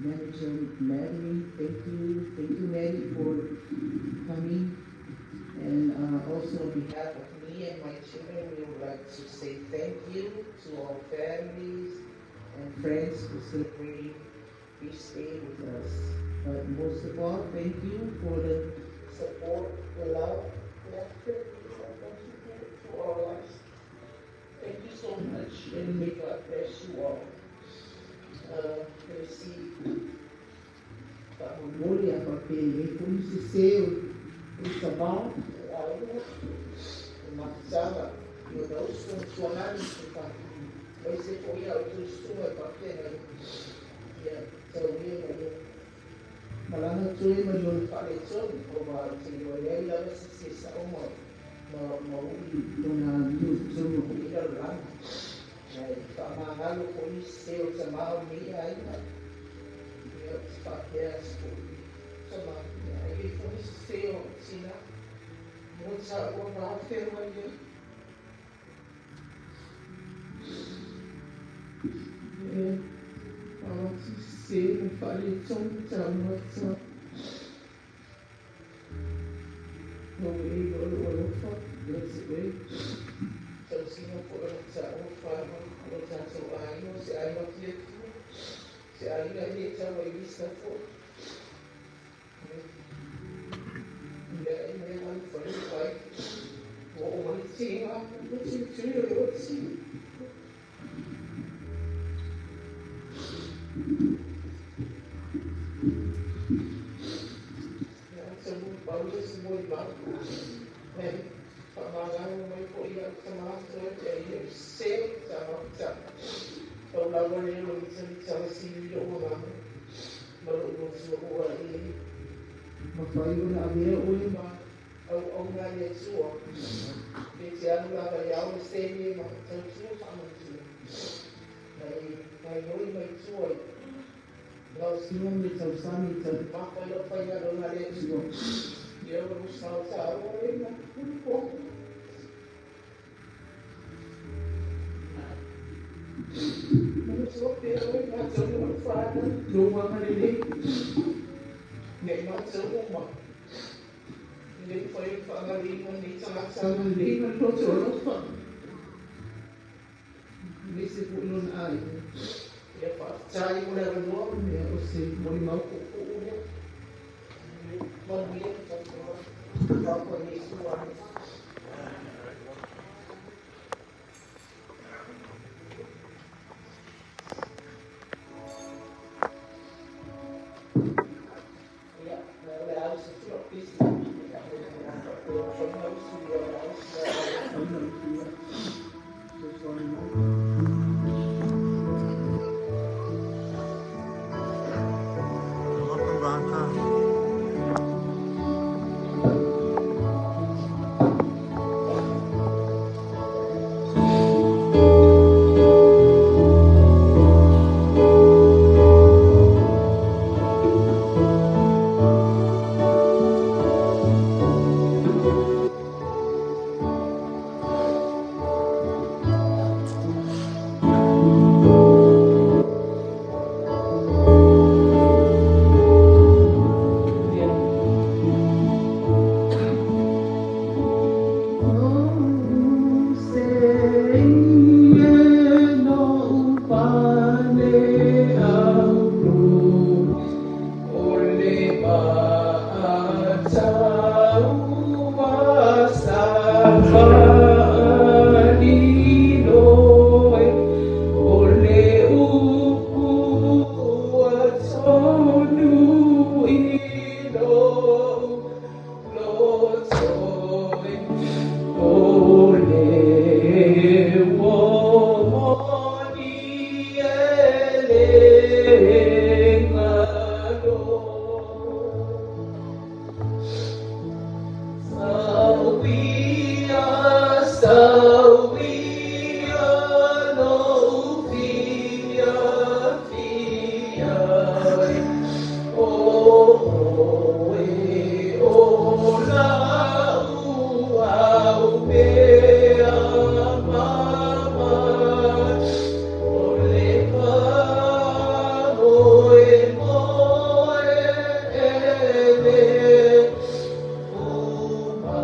Manager Madeline, thank you, Maddie, for coming. And also on behalf of me and my children, we would like to say thank you to our families and friends for celebrating this day with us. But most of all, thank you for the support, the love, laughter you have contributed to our lives. Thank you so much, and may God bless you all. See, faamolemole a faapea e i ai foi sesē o le tamā o aiga o mafutaga i ona uso ma tuanani e aemaise foi a outou susuga e faafeagai ia tauia ma ia malaga toe ma lona faaletonu aua e te iloa leai lava se se sa'o ma ma u'i lona amio i totonu o lenei lalolagi ae faamagalo foi sesē o tamā o lenei aiga ia ou te faapea atu foi tamā ia e i ai foi sesē o tinā mo tāua va feagai ai e avatu sesē ma faaletonu tāua ta lau e iloa lou alofa ia te oe tausiga foi o le tāua whānau o tātou aiga o se aiga fiafia se aiga e le tau ai lisa foi lea e mea alu fale fai ua oo mai tiga ua tilotilo le oti ia talu pau le se molimau e faamagalo mai foi lau tamā toe pe ai le sesē o le mafutaga pau lava lea o lou mitamita sili lou agaga ma lou loto ua e mafai ona avea oe ma auauna a le Atua pe te alu lava i ao le sene ma tautua faamanuia mai gaoioi mai tua i gaosiga ma le tausami i taumamafa i lau faigaluega a le Atua ia o lou sao taua e ma manatua pea oe matou o le whānau lou agalelei nei matou uma e le mafai ona faagaloina lenei tagata agalelei ma le loto alofa aemaise foi lona aiga ia faafetai mo le avanoa mea o se molimau puupuu lea manuia le tatou Papa Iesu. Amene. Ia, o le a usu atu lau pisi. Faapea mafai ona usu ia o le a usu ia o le a mafai ona usu ia. Fesoasoani mai. Welcome, Vanka. Oh, say no pane auro o le ma'ataua sa fa'alilo e o le upu ua tonu i lou loto e o le uo moni e le galo. Sauia, sauia, lou fia, fia e o oe o lau au mea mama o le faamoemoe e le uma.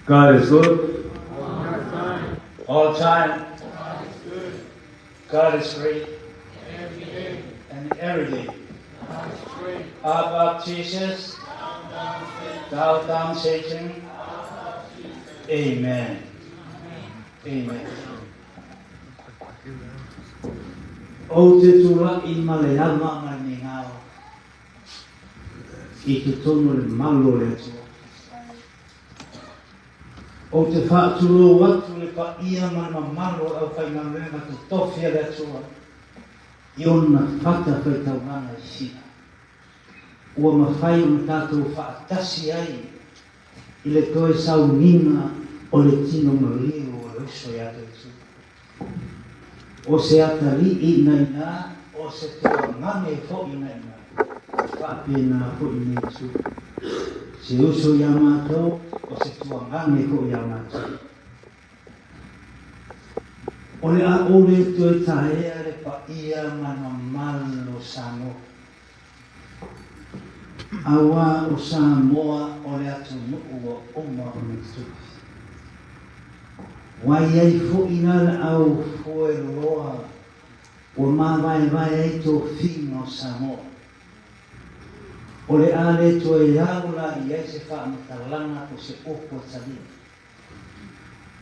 God is good. All the time. God is great. And every day. Up, up, Jesus. Down, down, Satan. Amen. Amen. O te tula i male ama mai ni ngao. I te tono le malo le atua. O te whaaturo atu le pa ia ma mamalo au whaingaluenga te tofia le atua. I ona whata whaitauranga i sina. Ua mawhai o tātou whaatasi ai i le toe sauniga o le tino maliu o le uso i atu tu. O se atali i naina, o se toa ngange fo i naina. Whaapena fo i nei tu. Se uso ia mātou, o se tua ngange fo ia mātou. O le a ole toe taea le pa ia mana malo Samoa. Awa o Samoa o le atu nuu o uma o me tupi. Wai ai fo ina le au foe loa o mā vai ai tō whinga o Samoa. O le ale toe au la i ai se whaamatalanga ko se opo talia.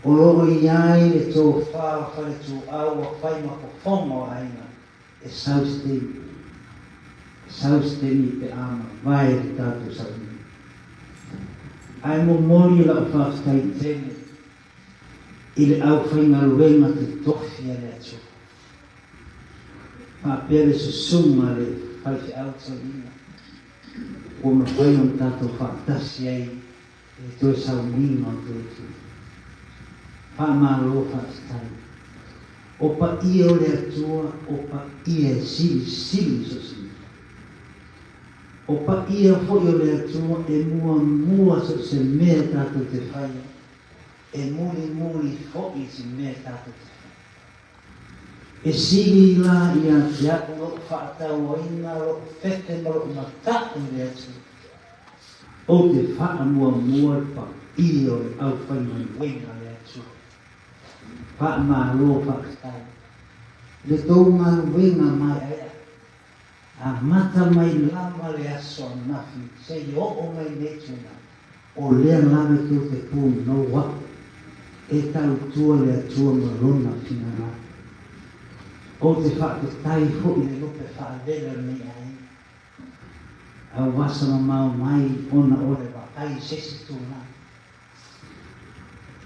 O loo i ai le tō whā whare tō au a whai ma pofonga o aina e saustemi. Saustemi pe ama vai le tātou sauni. Ai mo mori la o whawhitai tene i le au whainga ruenga te tofi a le atua. Whaapea le susunga le whaiwhi au tauina. O mawhai o tātou whaatasi ai e toe sauniga o toe tu. Whaamalo whaatitai. O pa ia o le atua, o pa ia e sili sili so sili. O pa ia foi o le atua e mua mua so se mea tātou te whaia. E muri muri foi se mea tātou te whaia. E sili la ia te ako loo whaatau ina loo whete ma loo matau i le atua. Ou te faamuamua le paia o le aufaigaluega a le Atua. Faamalo faafetai i le tou galuega maeaea, amata mai lava le aso ananafi seia oo mai lenei itula, o lea lava e tou te punou au e tautua le Atua ma Lona finagalo. Ou te faafetai foi i le lupe faalele o lenei aiga, a ua asa mamao mai ona o le vaai i se isi tulaga,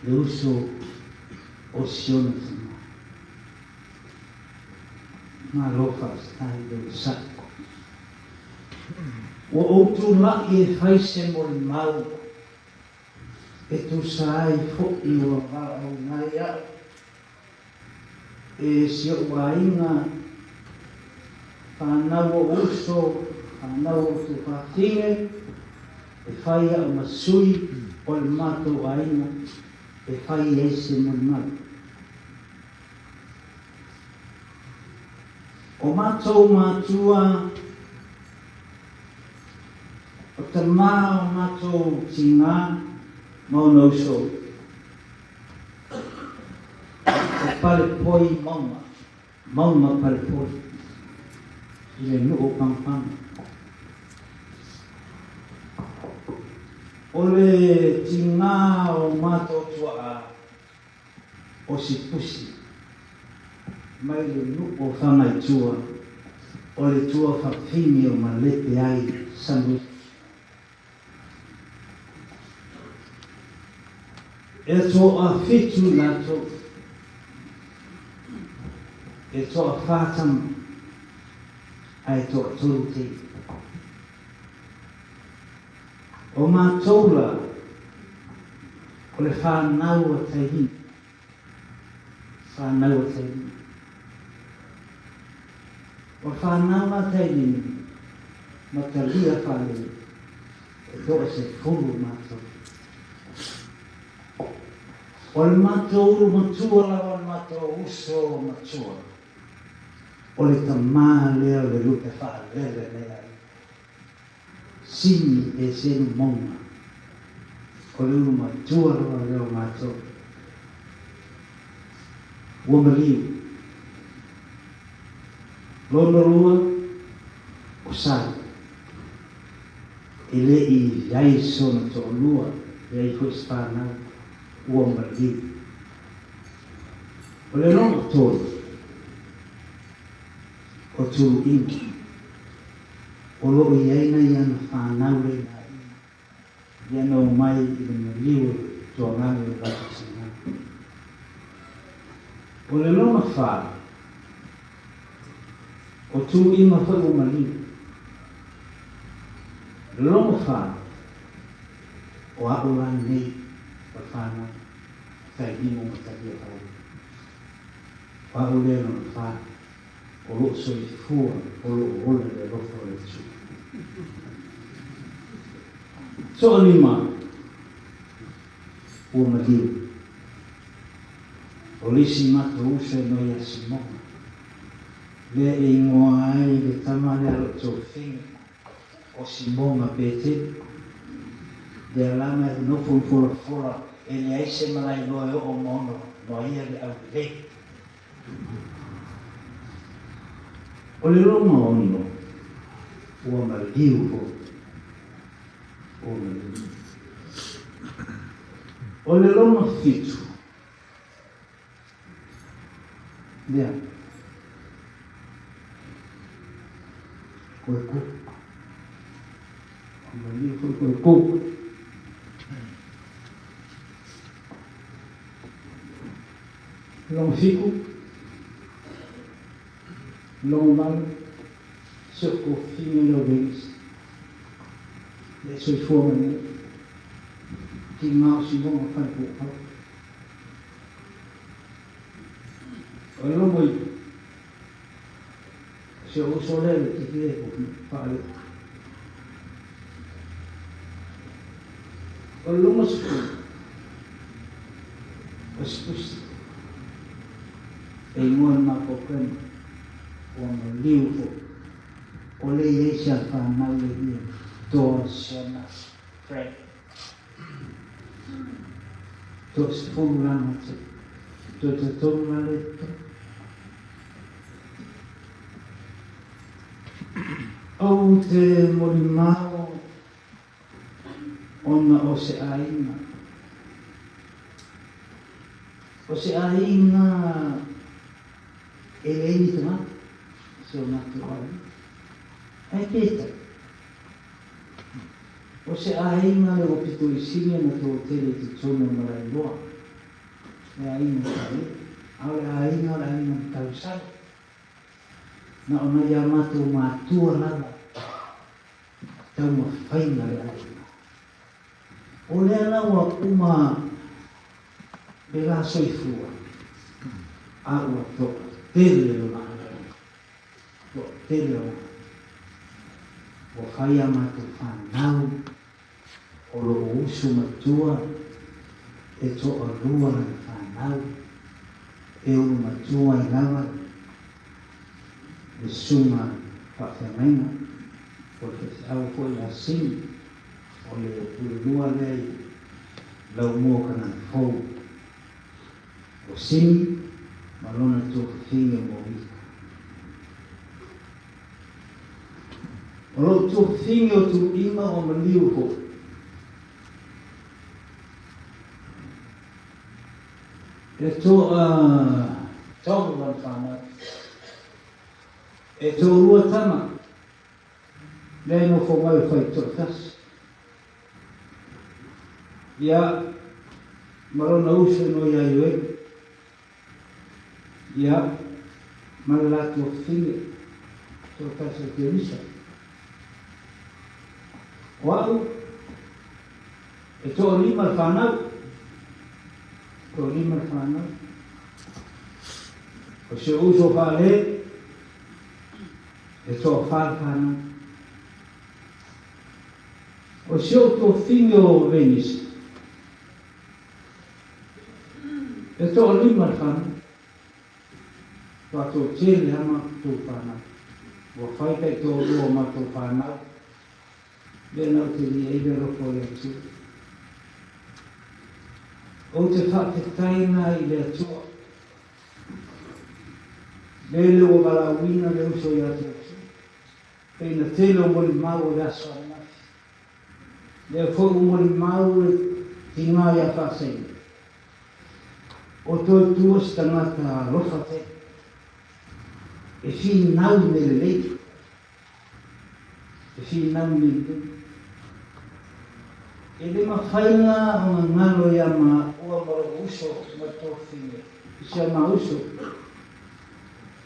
le uso o Siona Tama. Malo faafetai i le onosai. Ua ou tulai e fai se molimau e tusa ai foi ua valaauina ai au e si ou aiga, fanau ou uso, fanau ou tuafafine, e fai au ma sui o le matou aiga e fai ai se molimau. O matou matua, o tamā o matou tigā ma ona uso, o Palepoi mauga, mauga Palepoi, i le nuu o Pagopago. O le tigā o matou tuaa, o Sipusi, mai le nuu o Fagaitua, o le tuafafine o Malepe ai Samueli. E toafitu i latou, e toafa tama, ae toatolu teine. O matou la, o le fanau a Tailima, fanau a Tailima. O le fanau a Tailima, ma talia faalele, e 10 matou. O le matou ulu matua lava, o le matou uso matua, o le tamā lea o le lupe faalele nei ai. Sini e selu mauga, o le ulu matua lava lea o matou. Ua maliu. Lona lua, o Sai. E le i ai sona toalua, leai foi se fanau, ua maliu. O le lona tolu, o Tuluiga, o loo i ai nai ana fanau le aiga, ia na omai i le maliu o le tuagane o le latou tigā. O le lona fa, o Tuluiga foi ua maliu. Le lona fa, o au la nei o le fanau, Tailima ma talia faalele. O au lea lona fa, o loo soifua, o loo ola i le alofa o le Atua. Toalima, ua maliu. O le isi matou uso e noi ia Simoga, lea e igoa ai le tama lea a loo tofine, o Simoga Petelu. Lea lava e nofo i folafola, e leai se malailoa e oo ma ona noaia le aulelei. O le lona ono, ua maliu foi, ua maliu. O le lona fitu, lea, koe ko. Ua maliu foi koe ko. Lona fitu, lona valu, si o tuafafine lea o Venisi, lea e soifua mai nei, tigā o Simoga Falepuipau. O le loma iu, si ou uso lea le tihi e faaleo. O le loma 10, o Sipusi, e igoa le matou pema, ua maliu foi. O le i ai se alfanau le ia toa si ona Frank. Toasefulu la ma toe talitonu la lea i totonu. Ou te molimau ona o se aiga. O se aiga e leai ni tagata, si o matou aiga. Ae peitai, o se aiga le ua pito i sili ona toatele i totonu o Malaeloa, le aiga o Fale, a o le aiga o le aiga na tausala. Na o nai a matou matua lava taumafaiga le aiga. O lea la ua uma le la soifua, a ua toatele lona aiga. Toatele lona aiga. Ua fai a matou fanau o loo uso matua e toalua lana fanau e ulu matua ai lava le susuga faafeagaiga o le faifeau foi ia Sini o le pulelua lea i Laumua Kanana Fou o Sini ma lona tuafafine o Monika. O lou tuafafine o Tuiga ua maliu foi. E toa tolu lana fanau. E toalua tama, lea e nofo mai o Faitoatasi. Ia, ma lona uso no ia Ioeli. Ia, ma le latou fafine, toatasi o Dionisa. O au, e toalima le fanau, toalima le fanau. O si ou uso faale, e toafa le fanau. O si ou tuafafine o Venisa, e toalima le fanau. Ua toatele lava matou fanau. Ua fai taitoalua o matou fanau, lea na ou te lia ai le alofa o le Atua. Ou te faafetai ai i le Atua, lele ua valaauina le uso ia te Atua, pei na tele o molimau o le aso ananafi. Lea foi ua molimau le tiga ia Faaseina. O toe tua se tagata alofa tele, e finau i mea lelei, e finau i mea lelei. E le mafai la ona galo ia maua ma lou uso ma le tofine i si a ma uso.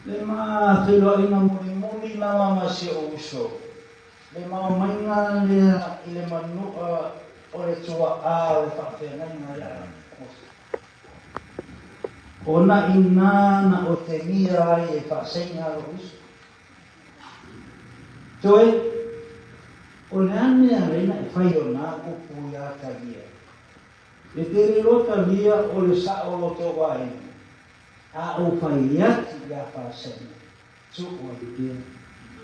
Le ma feiloaiga mulimuli lava ma si ou uso, le maomaiga lea i le manua o le tuaa o le faafeagaiga ia Mose. Ona inā na otegia ai e Faaseina lou uso. Toe, o le a mea lena e fai o nā upu iā talia? E tele loa talia o le sa'o o lo tou aiga, a ou fai atu iā Faaseina, tuu ai pea,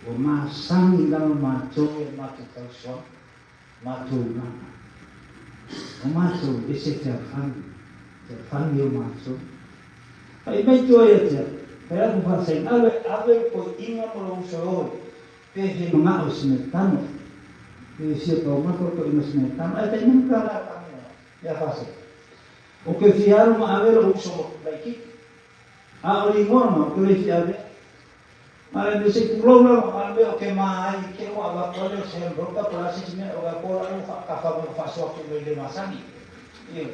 ua masani lava matou i a matou tausoaga, matou lava. O matou e se fealofani, fealofani o matou. Fai mai tua ia te au, fai atu Faaseina, ave, ave le poiiga ma lou uso e oe, pe he manga'o i se mea tano, pe fia taumafa le poiiga i se mea tano, ae tai mai ka la ka mea ia Faaseina. O ke fia alu ma ave lou uso laitiiti. A o le igoa na, o ke le fia avea. Ma le mea se i pulou lava, ma le mea o ke ma ai i ke ua avatu ai le se hamburger po o le a se isi mea, o ka kola ua faakafa mai ua faasoa atu mai le masani. Ioe.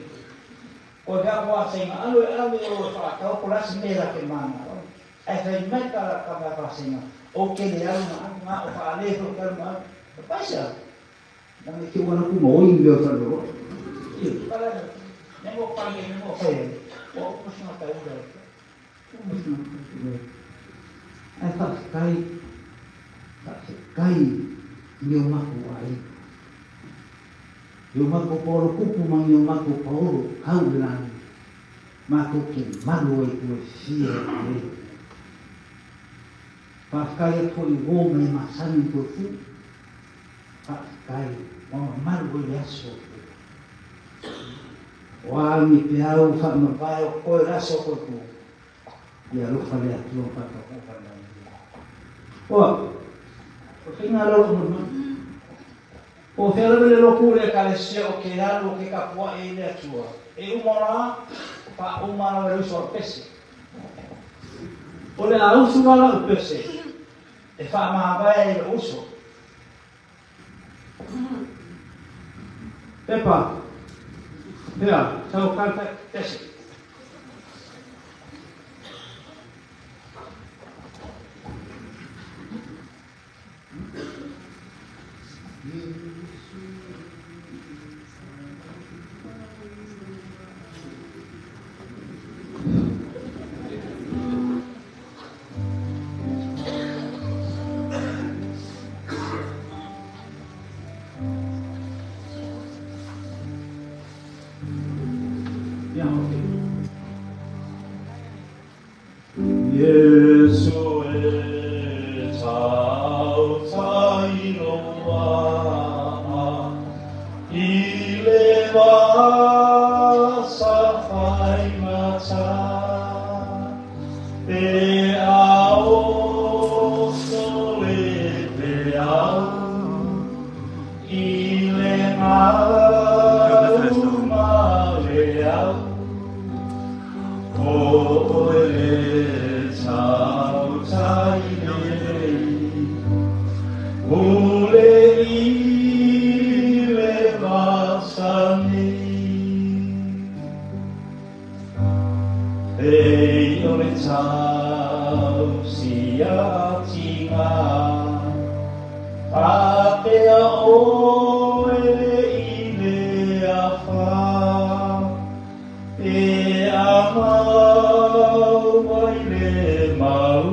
Koe fea ua asenga alu e ave o e faatau po o le a se mea la ke mana oi. Ae fai mai ka ka mea faasenga, o ke le alu ma alu, ma o faale foi ke alu ma alu. E pai se alu. Na me ke ua laku ma oi mea o whaloroa. Ioe. Pala ne, ne mo pale, ne mo whai ai. O upu singa tai ura. Ae faafetai, faafetai i o matou aiga. I o matou paolo kupu ma ni o matou paolo kau i le lagi, matou te malu ai ua fia e lelei. Faafetai atu foi i uo ma e masani i toe fu. Faafetai. Ma mamalu ai le aso o a ni peau faamavae o koe le aso o koe ku. Ia alofa le Atua ma faatauofa le manuia. Oa, o faiga lolo o manuia. Po o fea lava le lotu o le ekalesia o ke alu o ke tapuaʻi i le Atua, e uma la, faauma lava le uso a le pese. O le a usu la lau pese, e faamavae ai lou uso. Pepa, pea, sau kal pese. Ia okay. Iesu e tautai loa i le vasa faigata e ao sole peau i le mau ma le au o oe le tautai nei ule i le vasani e o le tausi atinga papea oe i le afa e amau ai le mau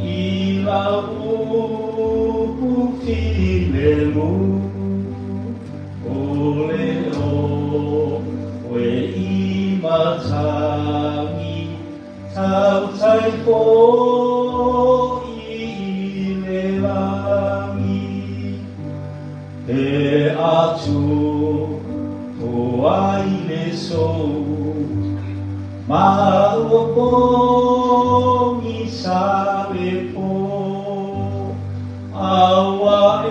i lau upu filemu o le oe i matangi tautai foʻi i le lagi e atu toa i le sou ma ua pogisa le po aua e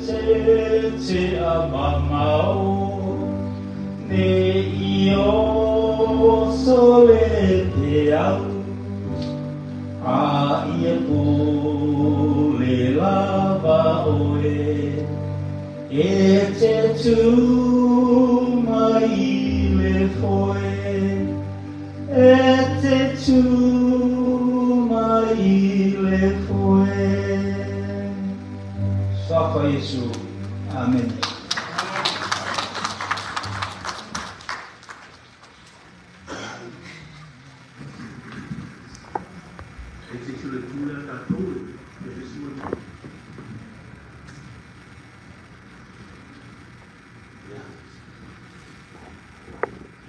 te te a mamao ne i o sole te au a ia pule lava oe e te tu mai le foe e te tu mai le foe. Sofa Iesu. Amen. E te tule tule a tātou e te sua ni. Ia.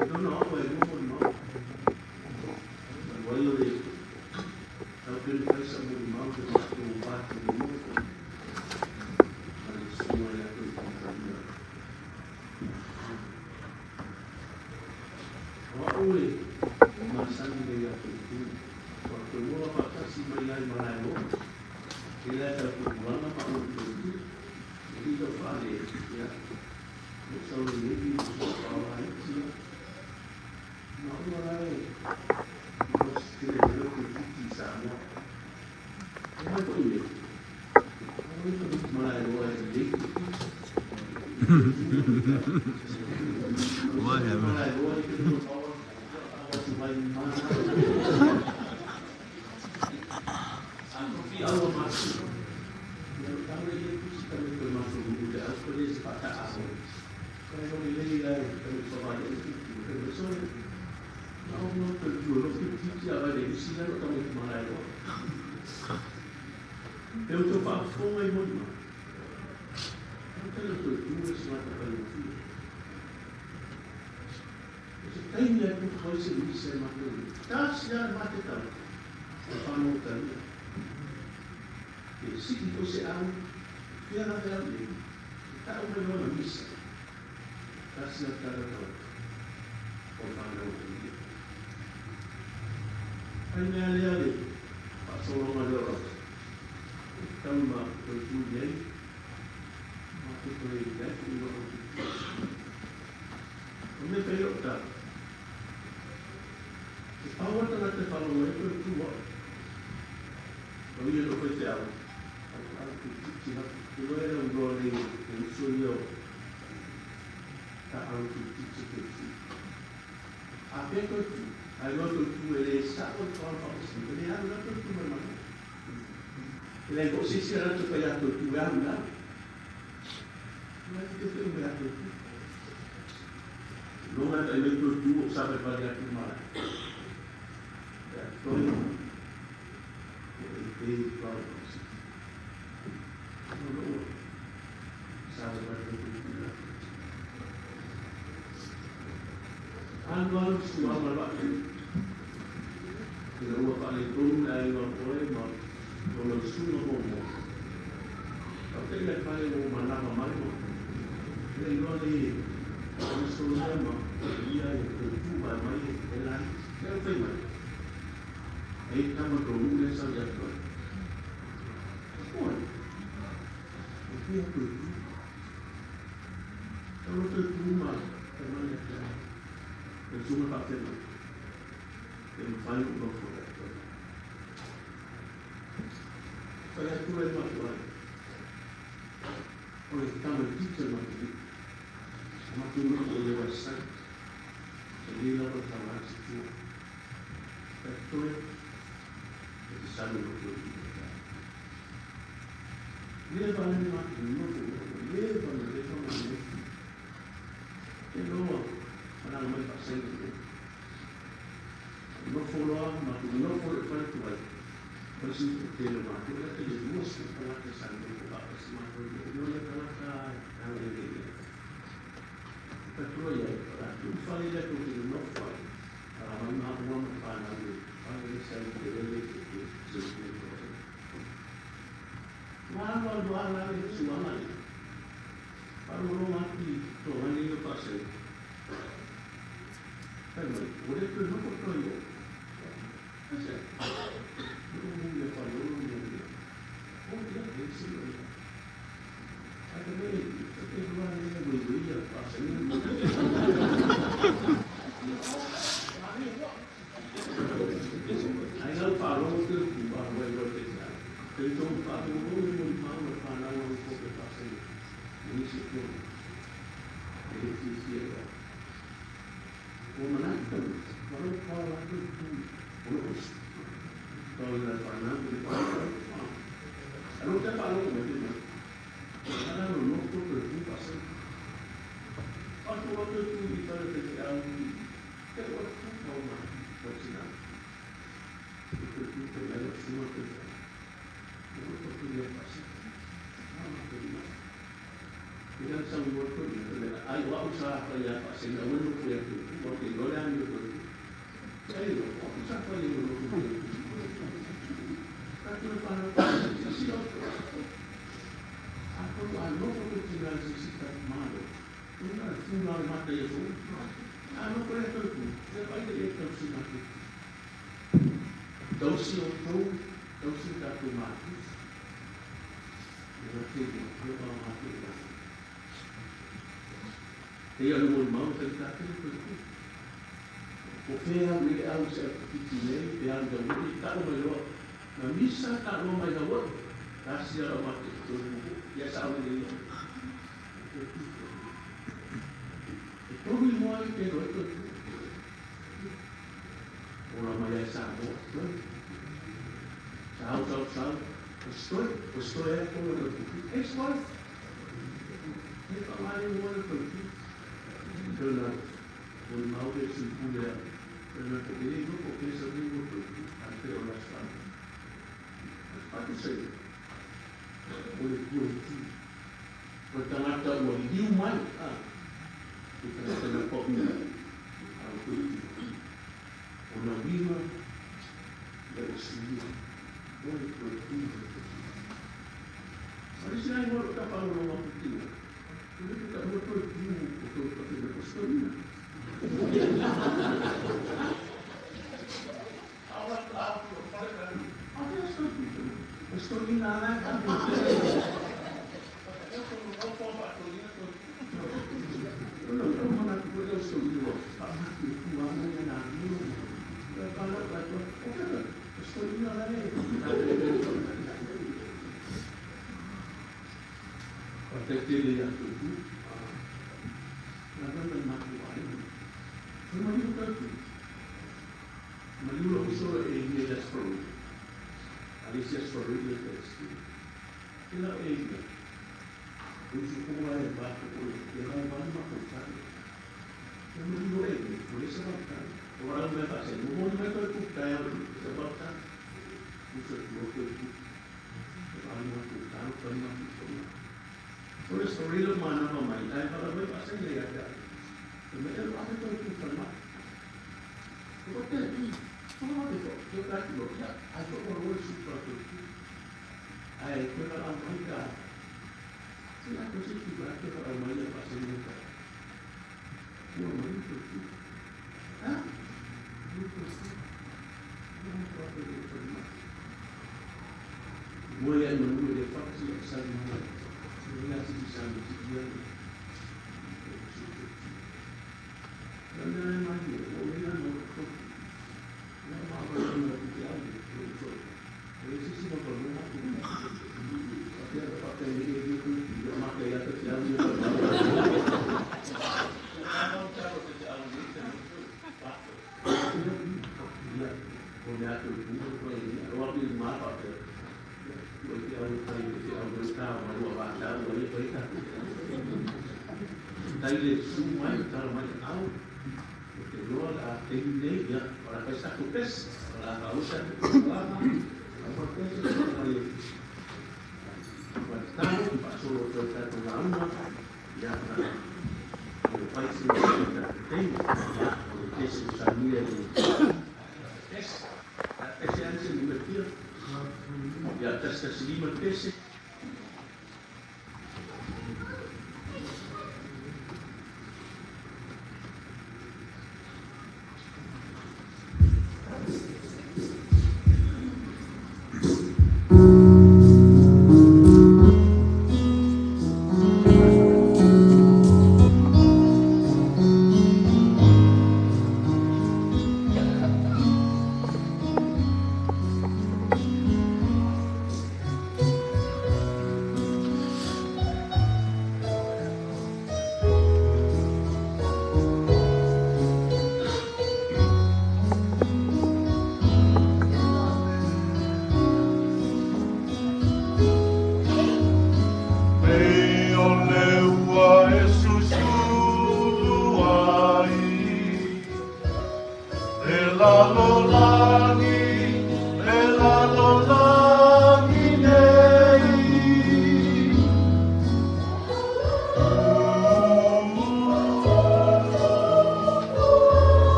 E tona o e mua mori mau. Wai o le tau pere paisa mori mau te mātou o pāti o mua. A le sua e ato i tangata. O au e masani le ato i tū. Wa te ua whakatasi mai ai marae loa. E lea tau tupulanga ma o te tū. E ki tau whale, ia. E sau le levi i te wha ai tia. Ma ua lai, ma o se tele mea te titi i Samoa. E mai ko ime. O e te marae loa e levi. Marae loa e te tau awa tu mai mana. Awa masu. Ia tau le pusi tau le masu u te au ko le pata aho. Ko le le le le le pa vai e ti te le so. Na o no te tu lo ti ti a vai le si na tau le marae loa. E o tau whaafonga i moni ma. O te le toe tu e singata pai o fia. O se taimi ai putu hoi se ui se mate ui. Tasi a mate tau. O whanau talia. E siki o se au, Fia la vea le, ta o mai loa misa. Tasi la tala tala. O whanau o ia. Ai mea lea le, whaasologa lea o rata. Tau ma toi tū nei, ma te toi nei, i loa o te. O me pei o tā. Te paua tangata whalonga e toi tū au. O ia no koe te au. Au au te titi hatu. Te loa era uroa nei, te uso ia o. Ta au te titi te tū. A pē toi tū. Ai loa toi tū e le sa o te whao whaosi. E le aru la toi tū mai mai. E le ko sisi ara tu whai a toi tū e aru la. Mai te te ue a toi tū. Longa tai mei toi tū o sape whare atu mara. Ia toi o e te whao whaosi. No loa. Sape whare atu mara. Alu alu sua ma la ina ua faaletonu le aiga o oe ma o lau susuga muamua. Faafetai le fale ua manava mai ma le iloa nei e uso lea ma ia e toe tuvae mai e lai. Lea ua fai mai. Ai tama tonu lea sau ia te oe. Oe. E fia toe tu. Tau lo toe tu ma fai mai ia te oe. Le susuga faafetai mai. E mafai ou nofo ia te oe. Fai atu le matou ai. O le tamaitiiti o le matou nuu. O matou nuu o le website. E lei lava le taulagi se tua. Fai atu toe, e te salu i roto i le taeao. Leva le matou nofo leva na leva ma nofo. Te loa, malaga mai faasaina i ai. Nofo loa, matou nofo i le fale tuai. O le sui tele o matou lea te le 20 tagata sa nofo faatasi matou i le o tagata e agalelei i ai. Fai atu ai, o latou fale lea tou te nonofo ai, a mai maua ma fanau i le fale lea sa i te lele i te soifua o ai. Ua alu alu lava la le suaga lea. Faalogologo atu i toga nei o faaseu. Fai mai, ua le toe nofo toe i o. Aisea? Le o mu ia faleolo mea lea. O ia, e isi o ia. Ai ka mea e te lua lea uiui ia faaseu. Ai lau faalogo te upu a wai wai te te ai. Te tō whaalogologo i mo i mau e whanau au ko te whaaseu. E nisi o tōna. E he whiwhia e au. Ua manatu tau, ua rau pao rātou i tū o lo osi. Tau i lai whanau i le whanau. Alo te whaalogo mai te mai. Ana no no ko te tū whaaseu. Atu o te tū i whare te te au i te o tū pao mai. O tina. E te tū te mai o suma te te. O te tū ia whaaseu. Ana te mai. I rau sau mo tō ia te mea, ai o au sa whai a whaaseu, au no koe atu, o te lore ani o tō. Ei, o au sa whai e no koe atu. Ka tō whanau whaaseu, si o tō. A tō a nofo te tina i se sita malo. Una funa le mata ia fō. A no koe atu tu, te pai te e tau si mate. Tau si o tō, tau si tātou mātu. Ia te te, ia pā mātu e rā. Te ia mo i mau te tātou koe tu. O whea me au se au piti nei, te au te wini, ta o mai loa. Na misa ta loa mai na wai. Ta si ara mate tō mo, ia sa au nei ia. E tohu i moa i te roe tō tu. Ora mai ai sa moa, toi. Sau, sau, sau. O stoi e kō tō tu. E stoi. E whangai moa i tō tu. Tōna, o i mau e sui pule a. Tōna, ko te rei noko, te sa nei mo tō tu. A te o la swana. Patu sei. O le kua i tu. O tangata ua liu mai. A. I tangata na pau. A o tō tu. O na wima, le o suia. O le kua i tu. Mari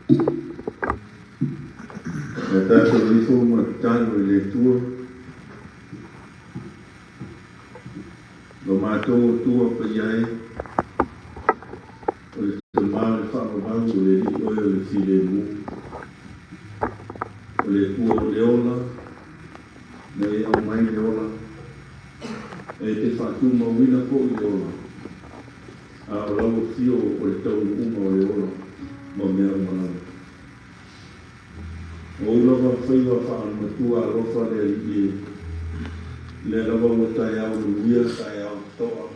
E tātou ifo ma tatalo i le Atua. Lo mātou o tua paia e, o le tamā le whaamamau o le li oe o le filemu. O le Atua o le ola, na e au mai le ola, e te whaatumauina po i le ola. A o lau fio o le taunuuga o le ola, ma mea uma lava. O lava whaiwa whaamatua alofa le alii e, le lava ua taeao manuia, taeao toa,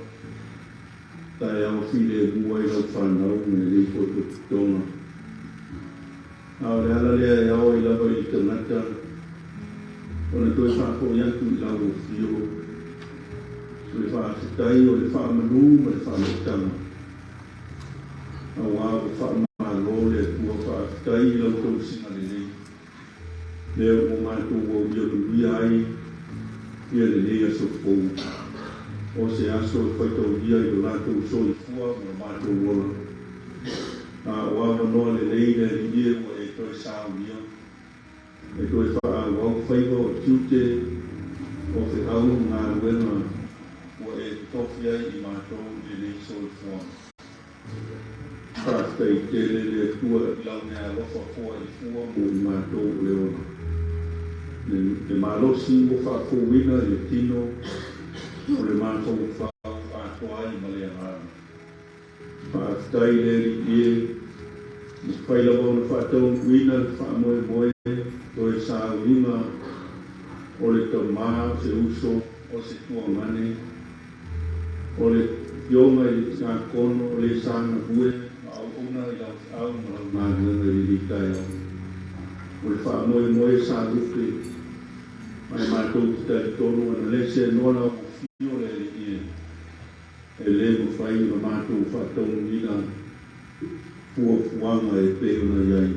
taeao filemu ai lau whanau me lenei potopotoga. A o le ala lea e ao ai lava i le tagata, ona toe faafoi atu i lau afio, o le faafetai o le faamanu ma le faalootaga. Auā ua faamalo le Atua faafetai i lau tausiga lelei, lea ua matou aulia manuia ai ia lenei aso fou. O se aso e faitaulia i lo latou soifua ma lo matou ola. A o avanoa lelei le alii e ua e toe saunia, e toe faaauau faiva o tiute o feau ma galuega ua e totofi ai i matou i lenei soifuaga. Faafetai tele le Atua i lau meaalofa foai fua mo i matou o le ola. Le malosi ua faafouina i le tino o le mafaufau atoa ai ma le agaga. Faafetai le Alii e, mafai lava ona faataunuuina le faamoemoe toe sauliga o le tamā o se uso o se tuagane, o le fioga i le tiakono o le sagalue ma auauna i lau feau ma lau galuega i lenei taeao. O le faamoemoe sa lupe mai matou te talitonu ana le seanoa lau afio le Alii e, e lē mafai ona matou faataunuuina fuafuaga e pei ona i ai.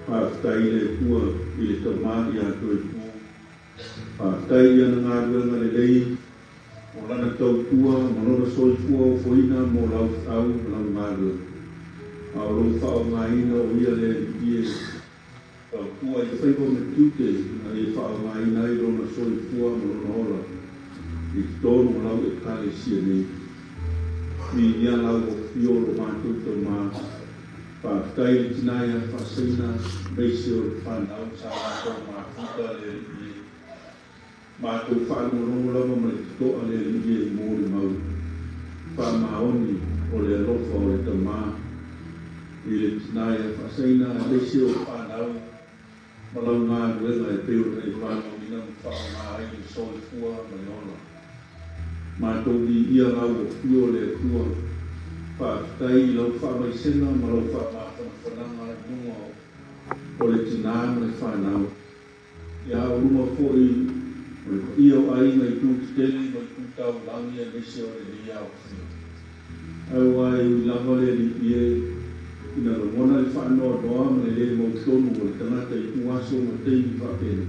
Faafetai le Atua i le tamā ia Toetu'u. Faafetai i ana galuega lelei o lana tautua ma lona soifua ofoina mo lau feau ma lau galuega. A o lou faaaogaina o ia le Alii e tautua i faiva ma tiute ina ia faaaogaina ai lona soifua ma lona ola i totonu o lau Ekalesia nei. Viigia lau afio lo matou tamā. Faafetai i le tinā ia Faasaina, aemaise o le fanau sa latou mafuta le Alii e. Matou faalogologo lava ma le totoa le Alii e mo le mau faamaoni o le alofa o le tamā i le tinā ia Faasaina, aemaise o le fanau ma lau galuega e pei ona e valaauina ma faaaoga ai le soifua ma le ola. Matou viia lau afio le Atua. Faafetai i lau faamaisega ma lau faamafanafanaga i luga o le tinā ma le fanau. Ia o luga foi o le paia o aiga i itu tetele ma itu taulagi aemaise o lenei aofia. Aua e ui lava le Alii e, ina lagona le faanoanoa ma le lē mautonu o le tagata i tuaso ma taimi faapenei,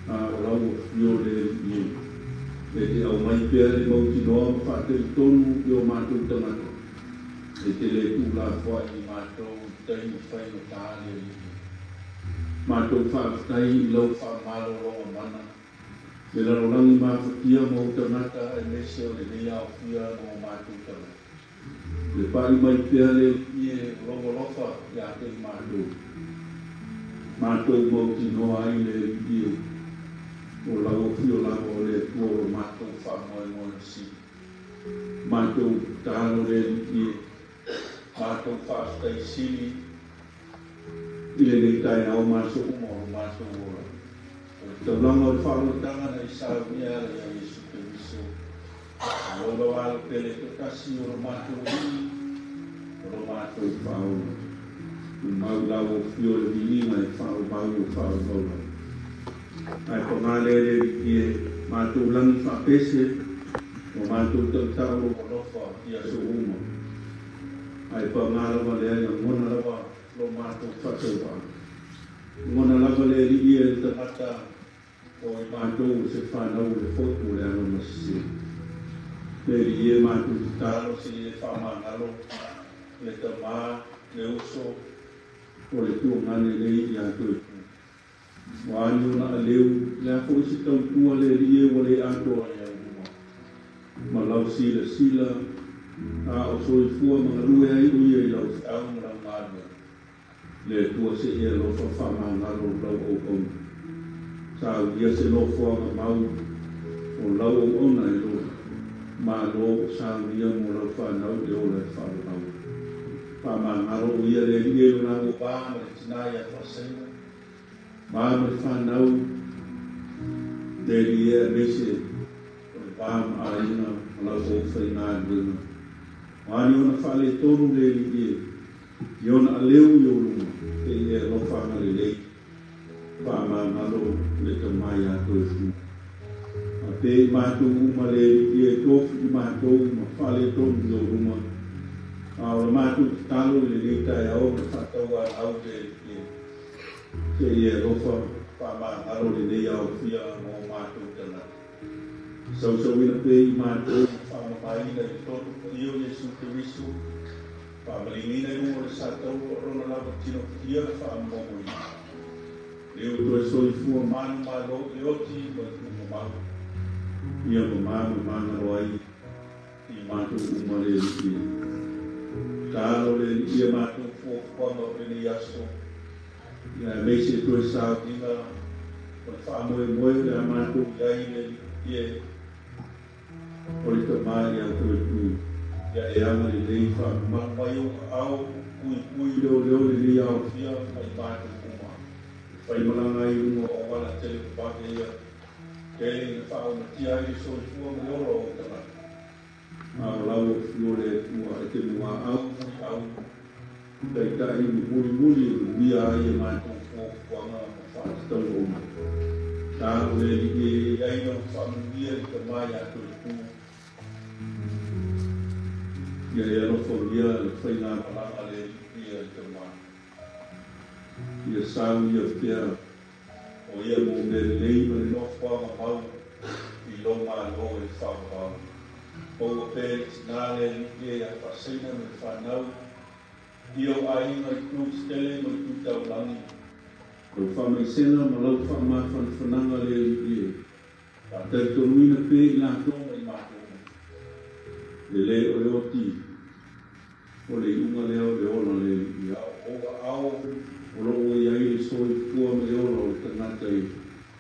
a o lau afio le Alii e, e te aumai pea le mautinoa ma faatalitonu i o matou tagata, e te lē tuulafoai i matou i taimi faigata le Alii e. Matou faafetai i lau faamalologa mana, le lalolagi mafatia ma ou tagata aemaise o lenei aofia ma o matou tagata. Le pai mai pea le Alii e o lou alofa ia te i matou. Matou mautinoa ai le Alii e, o lau afio lava o le Atua o lo matou faamoemoe sili. Matou tatalo le Alii e, matou faafetai sili i lenei taeao ma aso uma o lo matou ola. O le taulaga o le faaaloalotaga na i saunia e ala ia Iesu Keriso, o lou lava alo pele toatasi o lo matou Alii, o lo matou Faaola. Tumau lau afio le viiga e faaumau o faaumau lava. Ae pagā lea le Alii e, matou lagi faapese, ma matou tautau lou alofa i aso uma. Ae pagā lava lea e lagona lava lo matou faatauvaa. Lagona lava le Alii e le tagata o i matou o se fanau o le fotu o le agamasese. Le Alii e matou tatalo se i e faamagalo le tamā le uso o le tuagane lei ia toe ua ani ona aleu le a foʻi se tautua le alii e ua lē atoa ai auluma ma lau silasila a o soifua ma galue ai o ia i lau feau ma lau galuega le Atua seʻi alofa faamagalo lau auauna saulia se nofoaga mau o lau auauna e lo malo o saulia mo lau fanau le ola e faalulau faamagalo o ia le alii e lona uavā ma le tinā ia faasaina ma ma le fanau le alii e aemaise o le va ma aiga ma lau oufaigāluega o ani ona faaletonu le alii e i ona aleu i ou luma seʻi e alofa agalelei faamagalo le tamā iā toe fu a pe i matou uma le alii e tofi i matou ma faaletonu i ou luma a o le matou tatalo i lenei taeao ma faatauanau le alii e seʻi e alofa faamagalo lenei aofia mo matou tagata sausauina pē i matou ma faamamaina i le toto paia o Iesu Keriso faamaliliina i luga o le sataua o lona lava tino paia na faamomoina le o toe soifua manumalo i le oti ma le tuumamau ia mamā mamagalo ai i matou uma le alii e talo le alii ia matou fuafuaga o lenei aso ia aemaise e toe sauliga o le faamoemoe o le a matou i ai le alii e o le tamā ia toe tu ia e agalelei faamamalu mai ou aao puipui leoleo lenei aofia ma i matou uma e faimalaga ai luga o auala televavave ia tele ina faaaumatia ai le soifua ma le ola o ou tagata a o lau afio le Atua e te muaau muliau taitai ma mulimuli e manuia ai e matou fuafuaga ma faatatauga uma talo le alii e i ai lau faamanuia i le tamā iā toe tu ia e alofagia le faigamalaga le alii e le tamā ia sau ia pea o ia mo mea lelei ma le nofoaga mau i lou malo e faavavau poua pē le tinā le alii e ia faasaina ma le fanau ia o aiga i tu tetele ma le tu taulagi lau faamaisega ma lau faamafanafanaga le alii e faatalitoluina pē i latou ma i matou le lē o le oti o le iuga lea o le ola le alii a o ou aao o loo ua iai le soifua ma le ola o le tagata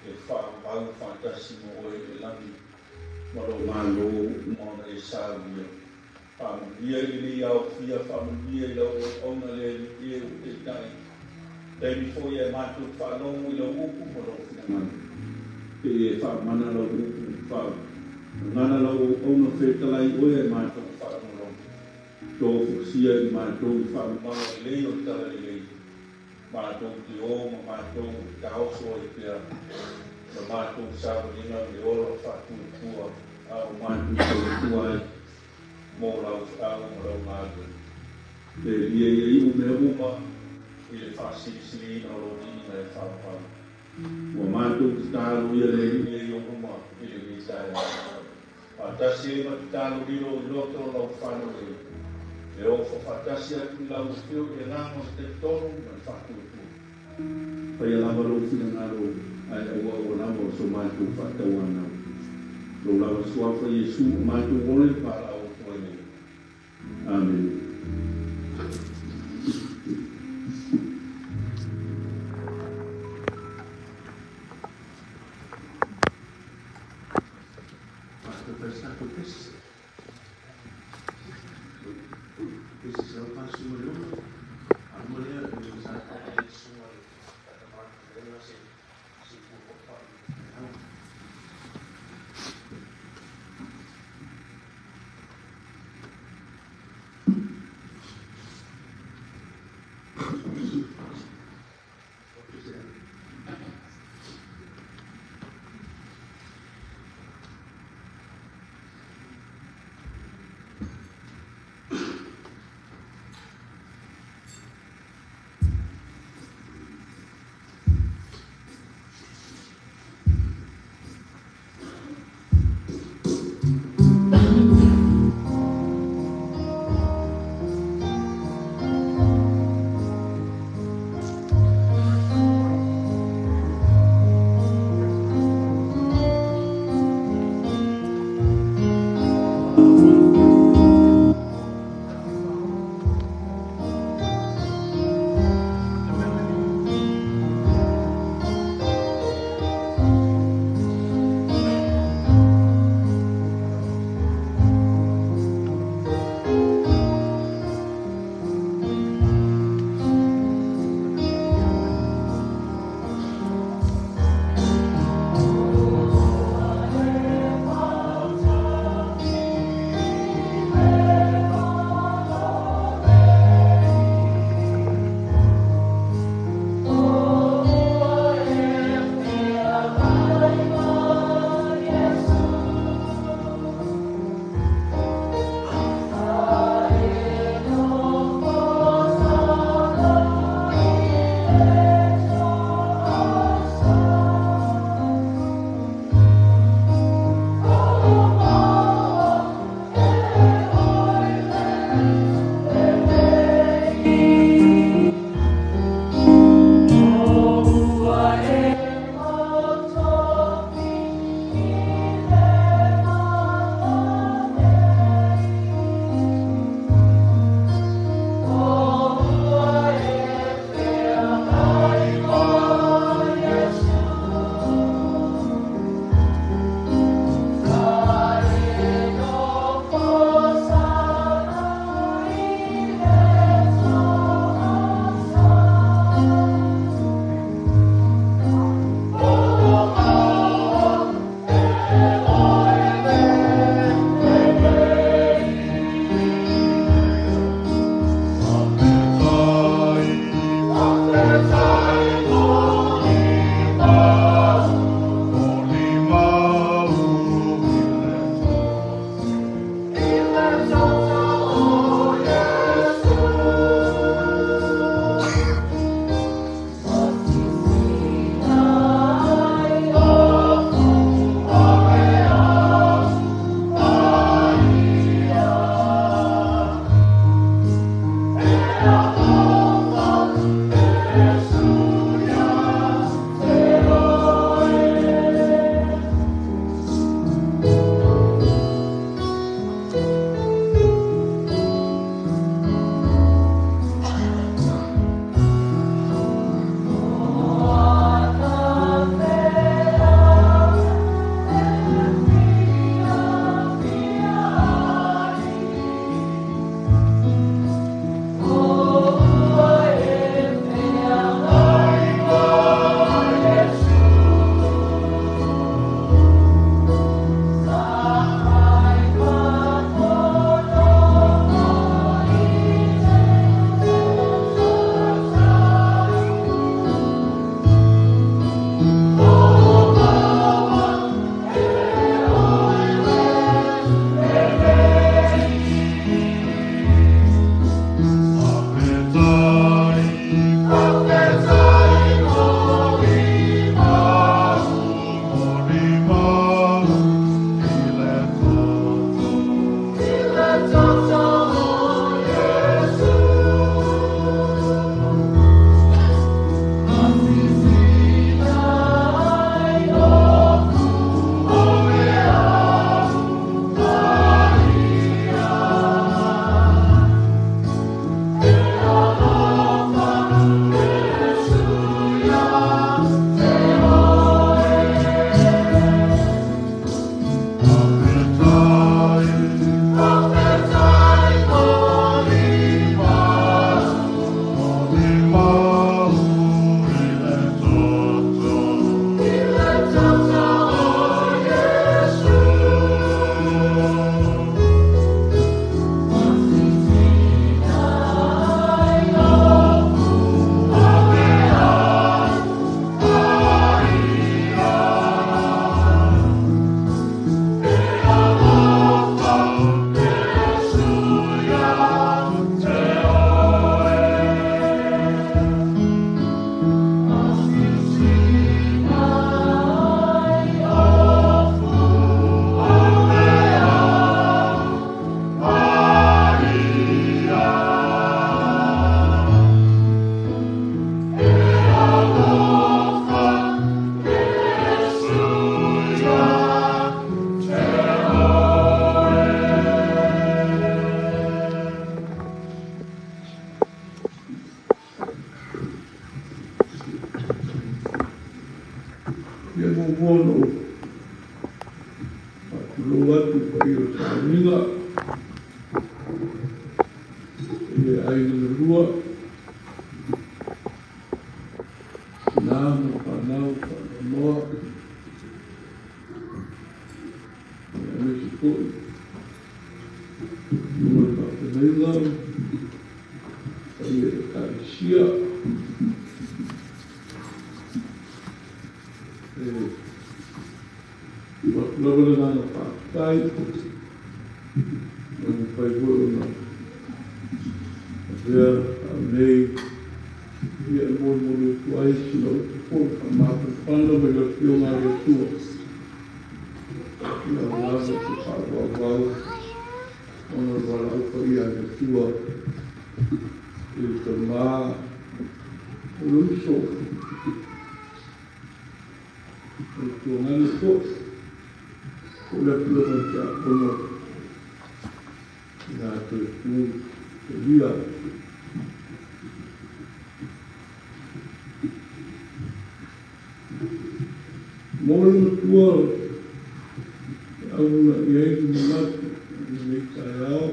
e faamau faatasi ma oe i le lagi ma lou malo uma ona e saulia faamanuia i lenei aofia faamanuia i lau auauna le alii e ua taitai taimi foʻi ae matou faalogo i lau upu ma lou finagalo pe e faamana lau upu faagagana lau auauna fetalai oe ae matou faalogologo tofusia i matou i faamamaga lelei o le tala lelei matou te o ma matou taoso ai pea ma matou savaliga ma le ola faatuatua a o matou tautua ai mo lau feau ma lau galuega le lia ia iu mea uma i le faasilisiliina o lou viiga e faavavau ua matou tatalo ia le alii e i ou luma i lenei taeao faatasi ai ma tatalo lilo i loto o lau fanau e e ofo faatasi atu i lau afio i le agaga o le talitonu ma le faatuatua faia lava lou finagalo ae auaua lava o so matou faatauanau lou lava suafa Iesu o matou ole valaau atu ai nei. Amene. Faatotai sa tou pesi. Pesi sa pasu ma le ola. Aluma lea e sa tatai le susuga le tatamalakalega se se fuafuafua'i le au. Ia muamua ona ou faatulou atu i le paia o le sauniga i le aiga na lua, tina ma le fanau faanoanoa, aemaise foi ma le faafeagaiga, paia i Ekalesia, e tuu atu lava le agaga faafetai ua mafai foi ona avea au nei ia e molimoli atu ai sina upu foi faamafanafana mai le Afioga a le Atua ia aua le faaauauau ona o le valaau paia a le Atua i le tama o le uso o le tuagane foi po o le afioga i le tiakono ia Toepu Elia. Mo le matua e auga i ai le manatu i lenei taeao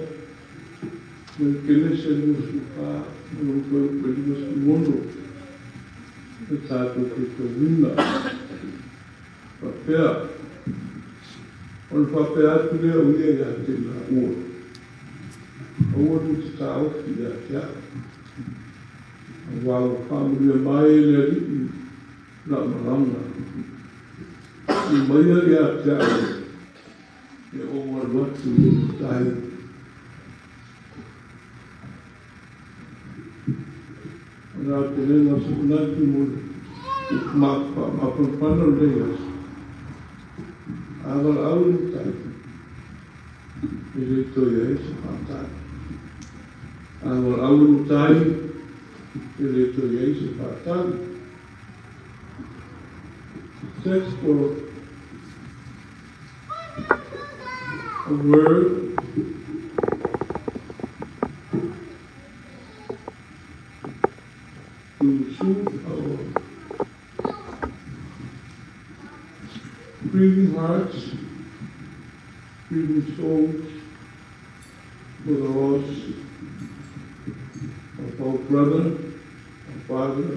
mai Kenese 24 ma lona fuaiupu e 56 e tatou faitauina. Faapea, ona faapea atu lea o ia ia te i laua, aua lua te taofi ia te au, aua ua faamanuia mai e le Alii lau malaga. Tuu maia ia te au e ou alu atu i le tai. O le aotelega o se manatu mo le faamafanafana o lenei aso, a valaau le matai, e le toe i ai se faatali. A valaau le matai, e le toe i ai se faatali. The text for a word to soothe our grieving hearts, grieving souls for the loss of our brother, our father,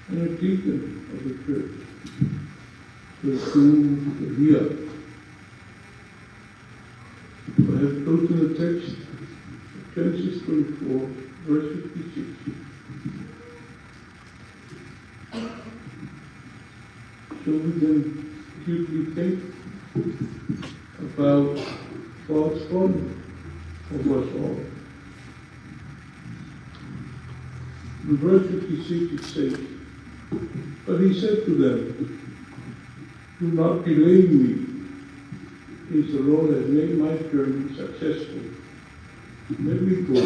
and a deacon of the church, Toepu Elia. I have chosen the text of Genesis 24, verse 56. So we can deeply think about God's promise of us all. In verse 56 it says, But he said to them, Do not delay me, since the Lord has made my journey successful. Let me go,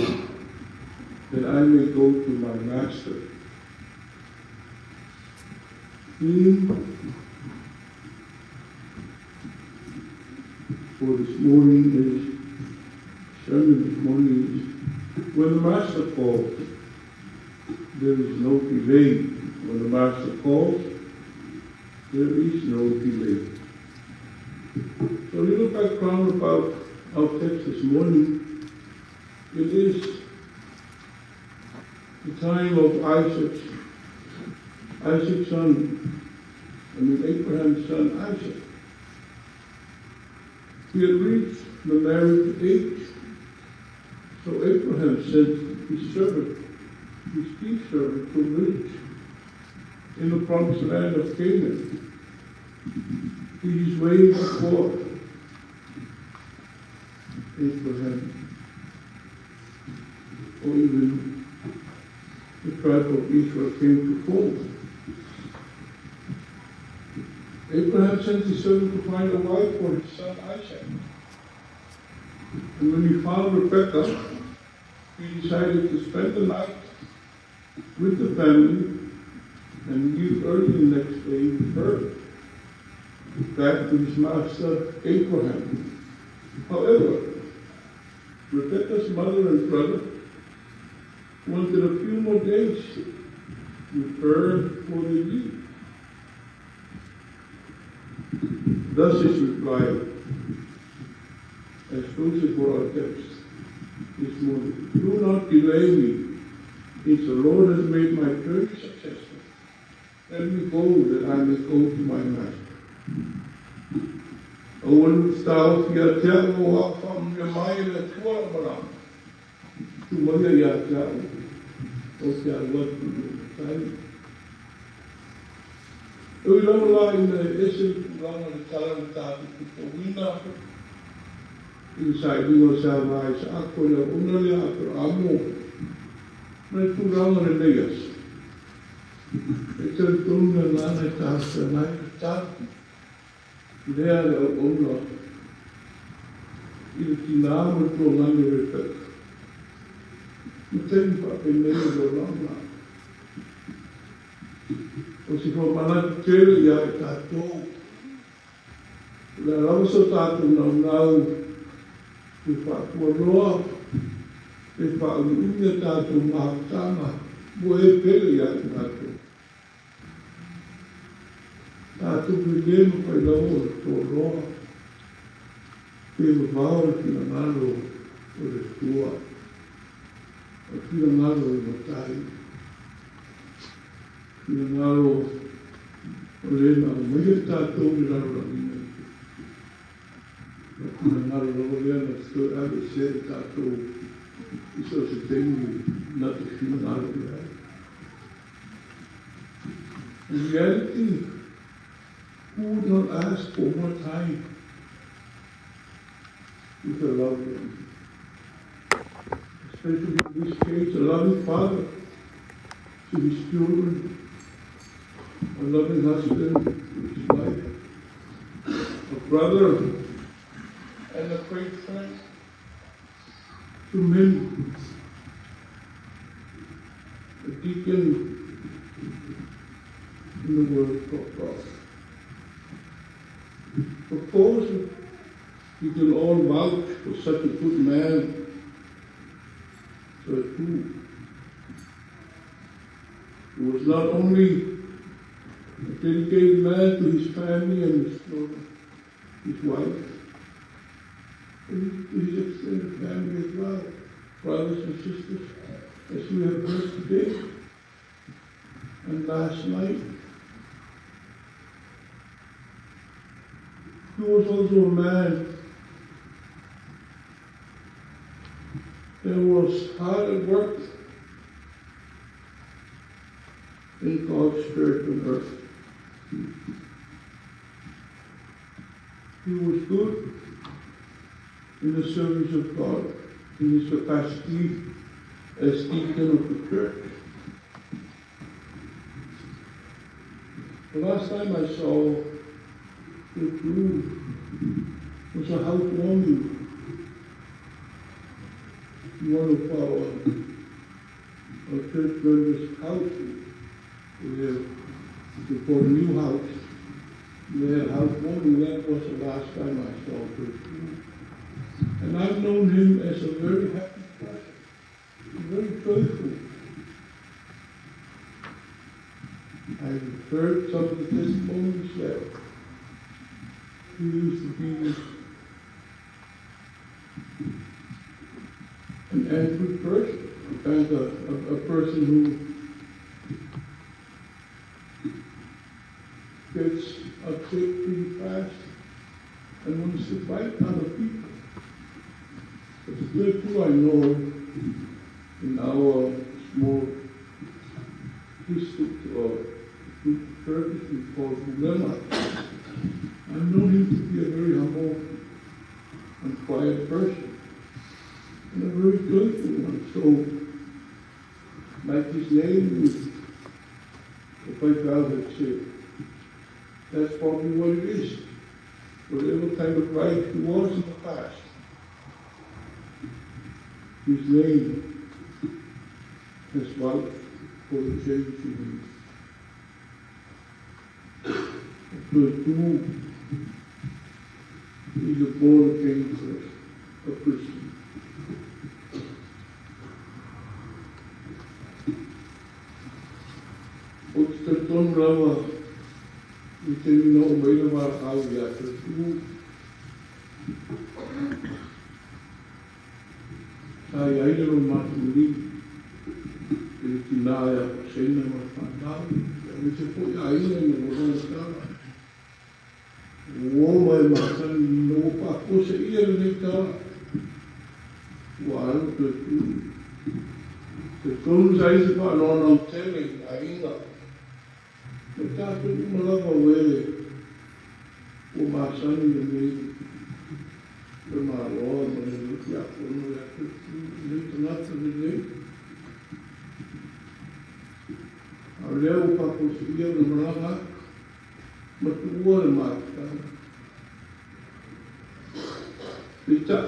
that I may go to my master. Theme for this morning is, sermon this morning is, when the master calls, there is no delay. When the master calls, there is no delay. So a little background about our text this morning. It is the time of Isaac's son, I mean Abraham's son Isaac. He had reached the marriage age, so Abraham sent his servant, his chief servant, to a village in the promised land of Canaan. He is way before Abraham, or even the tribe of Israel came to form. Abraham sent his servant to find a wife for his son Isaac. And when he found Rebekah, he decided to spend the night with the family and leave early the next day with her, back to his master Abraham. However, Rebekah's mother and brother wanted a few more days with her before they leave. Thus his reply, exclusive for our text this morning: "Do not delay me, since the Lord has made my journey successful. Let me go that I may go to my master." Aua le taofi ia te au o au whaamia mai le tua la malama. Tu mai ia te au o te alu atu i le matai. E ui lava la ina e ese le tulaga le tala na tatou faitauina i le sailiga o sa va Isaako i le auauna lea a Aperamo ma le tulaga lenei aso. E talitonu le agaga e talafeagai le tali lea le auauna i le tinā ma le tuagane o Rebeka. Ma taimi faapenei o le olaga. O se faamanatu tele ia i tatou, o le a lava so tatou naunau e faatuanoa e faaumiumi a tatou mafutaga ua e pele ia i tatou. Tatou te le mafai lava o le toaloa pe vavao le finagalo o le Atua, o le finagalo o le Matai, finagalo o le na aumaia i tatou i le lalolagi nei. O le finagalo lava lea na te toe aveesea i tatou i so o se taimi na te finagalo i ai. In reality, who would not ask for more time with a loved one? Especially in this case, a loving father to his children, a loving husband to his wife, a brother and a great friend to many, a deacon in the world of God. Of course, we can all vouch for such a good man, so too. He was not only a dedicated man to his family and his children, his wife, but to his extended family as well, brothers and sisters, as we have heard today and last night. He was also a man that was hard at work in God's church on earth. He was good in the service of God in his capacity as deacon of the church. The last time I saw Toetu'u was a housewarming in one of our church members' houses. We bought a new house. They had housewarming. That was the last time I saw Toetu'u. And I've known him as a very happy person, very joyful. I've heard some of the testimonies that he used to be an angry person, and a person who gets upset pretty fast and wants to fight other people. But the people I know in our small district or group of churches we call Bulema, I've known him to be a very humble and quiet person, and a very joyful one. So, like his name, the Faifeau had said, that's probably what it is. Whatever kind of life he was in the past, his name has vouched for the change in him. Toetu'u is a born again person, a Christian. Ou te talitonu lava I te mina o mai le valaau ia Toetu'u. Sa i ai le lo matou limu i le tinā ia Paseina ma le fanau, aemaise foi aiga ina ua logo tala. Ua oma e masani ina ua faafuaseia lenei tala, ua alu Toetu'u. Talitonu sa i ai se faanoanoa tele i aiga ma i tatou uma lava o e ua masani lenei Lemaloa ma lenei Tiakono ia Toetu'u, lenei tagata lelei. A o lea ua faafuaseia ona malaga atu ma tuua le mafutaga. Peitai,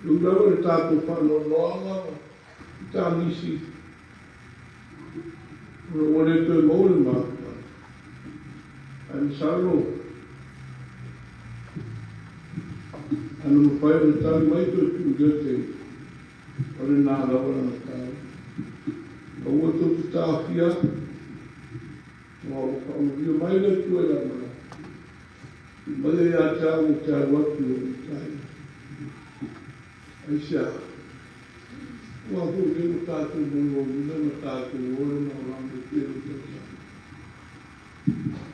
e ui lava i le tatou faanoanoaga ma tagisi ona ua le toe maua le mafutaga, ae masalo ana mafai ona tali mai toe tuu i lea taimi, o lena lava lana tali. Aua tou te taofia au, aua ua faamanuia mai le Atua i lau malaga. Tuu mai ia te au ou te alu atu i ou matai. Aisea? Aua foi lea ua tatou molimauina ma tatou ola ma olaga i tele o tausaga.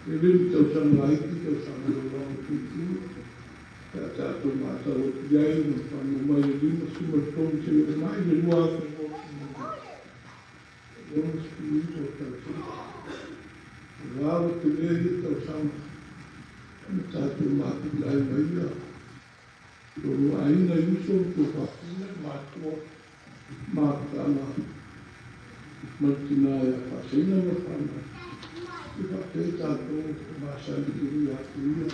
E le ni tausaga laiti tausaga o le olaga tuitui pe a tatou matau atu i ai ma fanua mai le 53 seia oo mai le 2022. E 69 o tausaga. O lava tele ia tausaga ona tatou mafuta ai ma ia. Lo aiga i uso ma tou fafine, matua, mafutaga ma le tinā ia Faaseina ma le fanau. E faapea i tatou e masani tele ia te ia.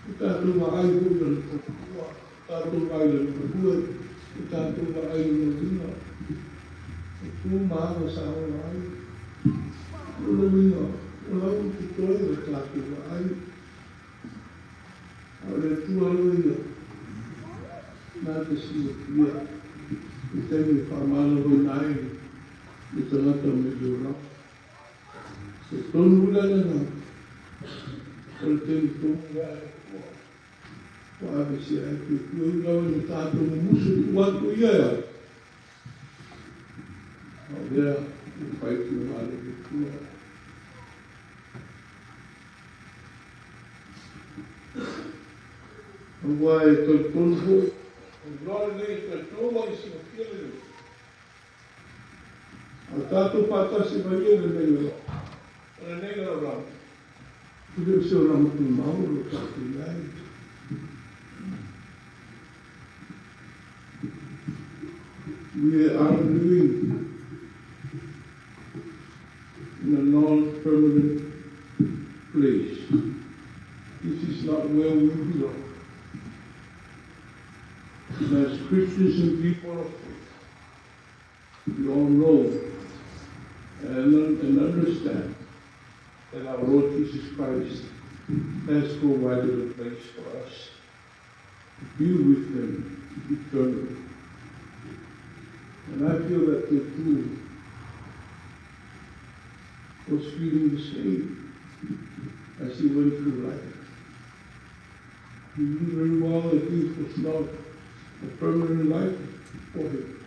O tatou vaai foi i lana tautua, o tatou vaai i lana galue, o tatou vaai i lona uiga, o tu ma aga sa ola ai. O lona uiga, o lau i totoe o tatou vaai. A o le Atua lava ia na te silafia i taimi e faamaloloina ai le tagata mai le olaga. E tonu la lena, o le taimi tonu lea a le Atua ua aveesea ai te Atua i lava ina tatou mumusu tuu atu ia e au. A o lea ua fai finagalo i le Atua. Aua e talitonu foi, o le iloa lenei e talitonu ma i silafia lelei. A o tatou faatasi mai ia i lenei ola, o lenei lalolagi, e le o se olaga tumau o lo o tatou i ai. We are living in a non-permanent place. This is not where we belong. And as Christians and people of faith, we all know and understand that our Lord Jesus Christ has provided a place for us to be with Him eternally. And I feel that the too was feeling the same as he went through life. He knew very well that this was not a permanent life for him,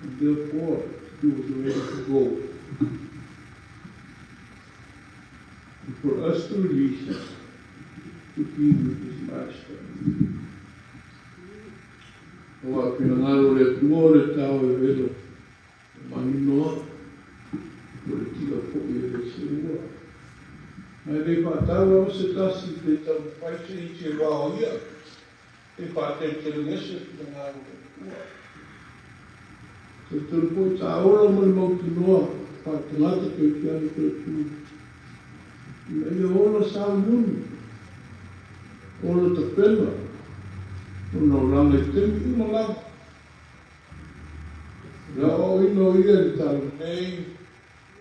and therefore he was ready to go. And for us to release him, to be with his master. Aua finagalo o le Atua o le tao e velo e maninoa, o le tia foi e le seua. Ma e le faatau lava se tasi pe taumafai se isi e vao ia, e faateletelegese finagalo o le Atua. Talitonu foi sa ola ma le mautinoa faaletagata kerisiano toe tu, ina ia ola saumuni, ola tapena, ona olaga i taimi uma lava. O le aoaoina o ia i le talalelei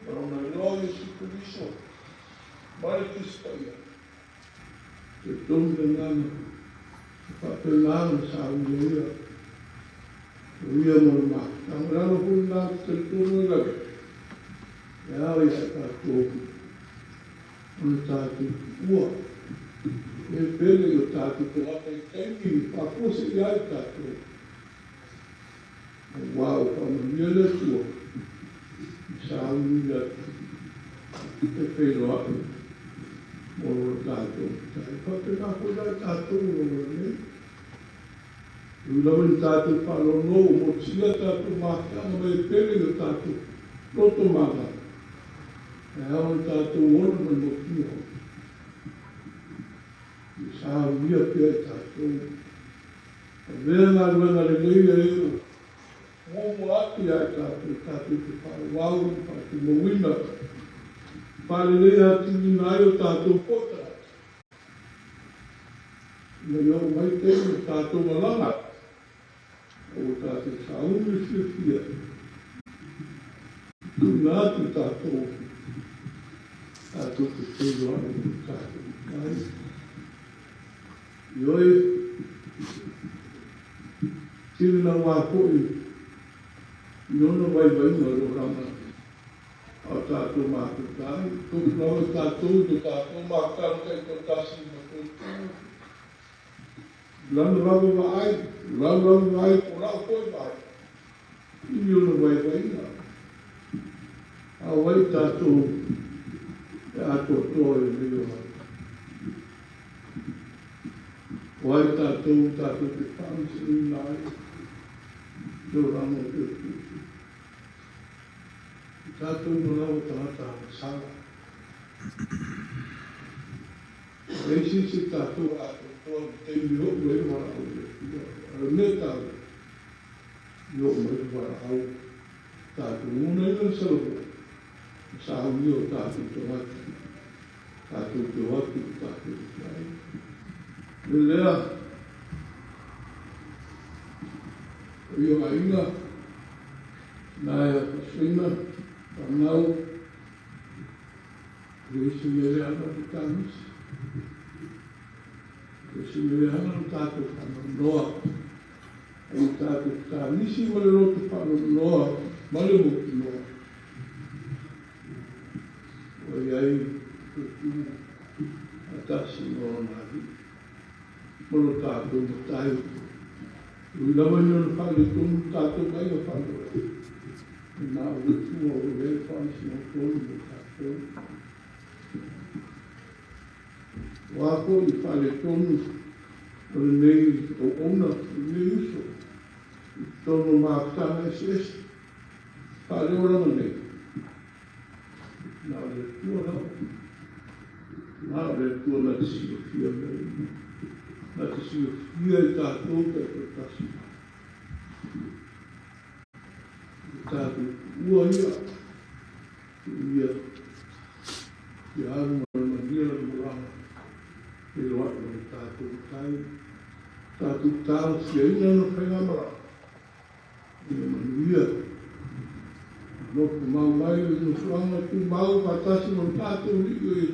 ma lona iloa o Iesu Keriso ma le Tusi Paia. Talitonu le agaga e faapena ona sauni ai ia o ia mo le mafutaga. O le ala foi lena ou te talitonu ai lava e ao ia tatou Ona tātou ua. E pele i o tātou te lata i taimi, whakose i ai tātou. O wā o whamania le tua. I sāuni le e whelo ai. O lo tātou. Tai whapena koe lai tātou o lo nei. Ui lawa ni tātou whalono, mo tia tātou mākianga mai e pele i o tātou. Roto māga. E hao ni tātou ona mai mo tino. I sāunia pia i tātou. A mea ngā ruenga le nei e o. Momo atu ia i tātou, tātou te wharawau, whātu mawina. Whare lei atu i nā o tātou pota. Mai o mai te o tātou malanga. O tātou sāuni whiawhia. Tūna atu tātou. Tātou te tēro ai o tātou. Ai. Ioi, tiri na wā koi, i ona wai wainga ro ranga a tātou mātou tāi. Tōku rawa tātou, to tātou mākaro kai tō tasi ma tō tāu. Lana rawa wa ai, rau rawa wa ai, ko rau koi wa ai. I ona wai wainga. A wai tātou, e atoa toa e reo ai. Wai tātou, tātou te whansi nai, te ranga o te atu. Tātou no lau tangata sala. Reisi se tātou a toa te mi o ue wara au le tua. Ara me tāu, i o mai wara au. Tātou nguna ina salabo. Sa hau o tātou tangata. Tātou te watu, tātou te ai. Le lea, o ia ainga, nā ia pasina, whanau, reisi mele ana o tāmisi. Reisi mele ana o tātou whanau noa. Ai tātou tāmisi ma le roto whanau noa, ma le motu noa. O ia ai, te tū, atasi noa nā hi. Molo tātou mo tai. Ui lawa ni ona whale tonu tātou mai o whale. E nā o le tua o le whale o tonu mo tātou. Wā ko i whale tonu o le nei o ona, o nei uso. I tonu mākutanga esi esi. Whale o ranga nei. Nā o le tua rau. Nā o le tua nā te silofia mea. Nā te silofia i tātou kai tō tasi. I tātou ua ia, ia, i aru mara mandia la moranga, e loa i tātou tai, tātou tāo sia ina no whainga mara. I le manuia, no ku mau mai o no suanga tu mau patasi mo tātou li o e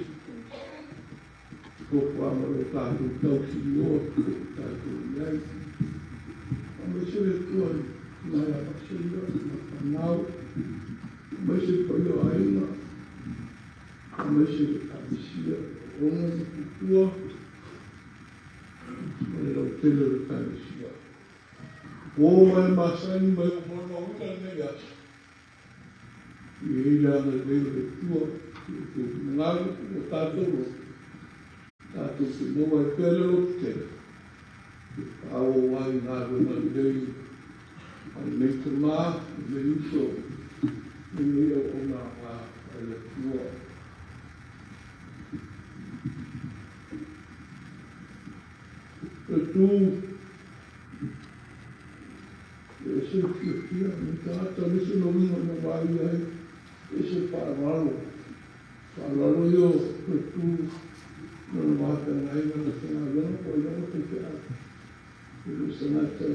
Ko ama o tātou tau si o tātou i ai. A me se le tua nā ia paseia, nā whanau, a me se pa ia aina, a me se le kāmisia, ona na kutua, ma le lau tele le kāmisia. O mai masani mai o mono uta nei asa. I eira ana leo le tua, i o tō ngaru, o tātou ro. Tātou te moa e pere o te tere. Te whao ai ngā runga lei, ai nei te mā, nei uso, nei o o ngā ngā ai le tua. E tū, e se whiawhia, me tāta, me se no winga no wai ai, e se whaaralo. Whaaralo io, e tū, no le wāka ngai ngana te ngā rana, ko i rana te te au. E lo sangata,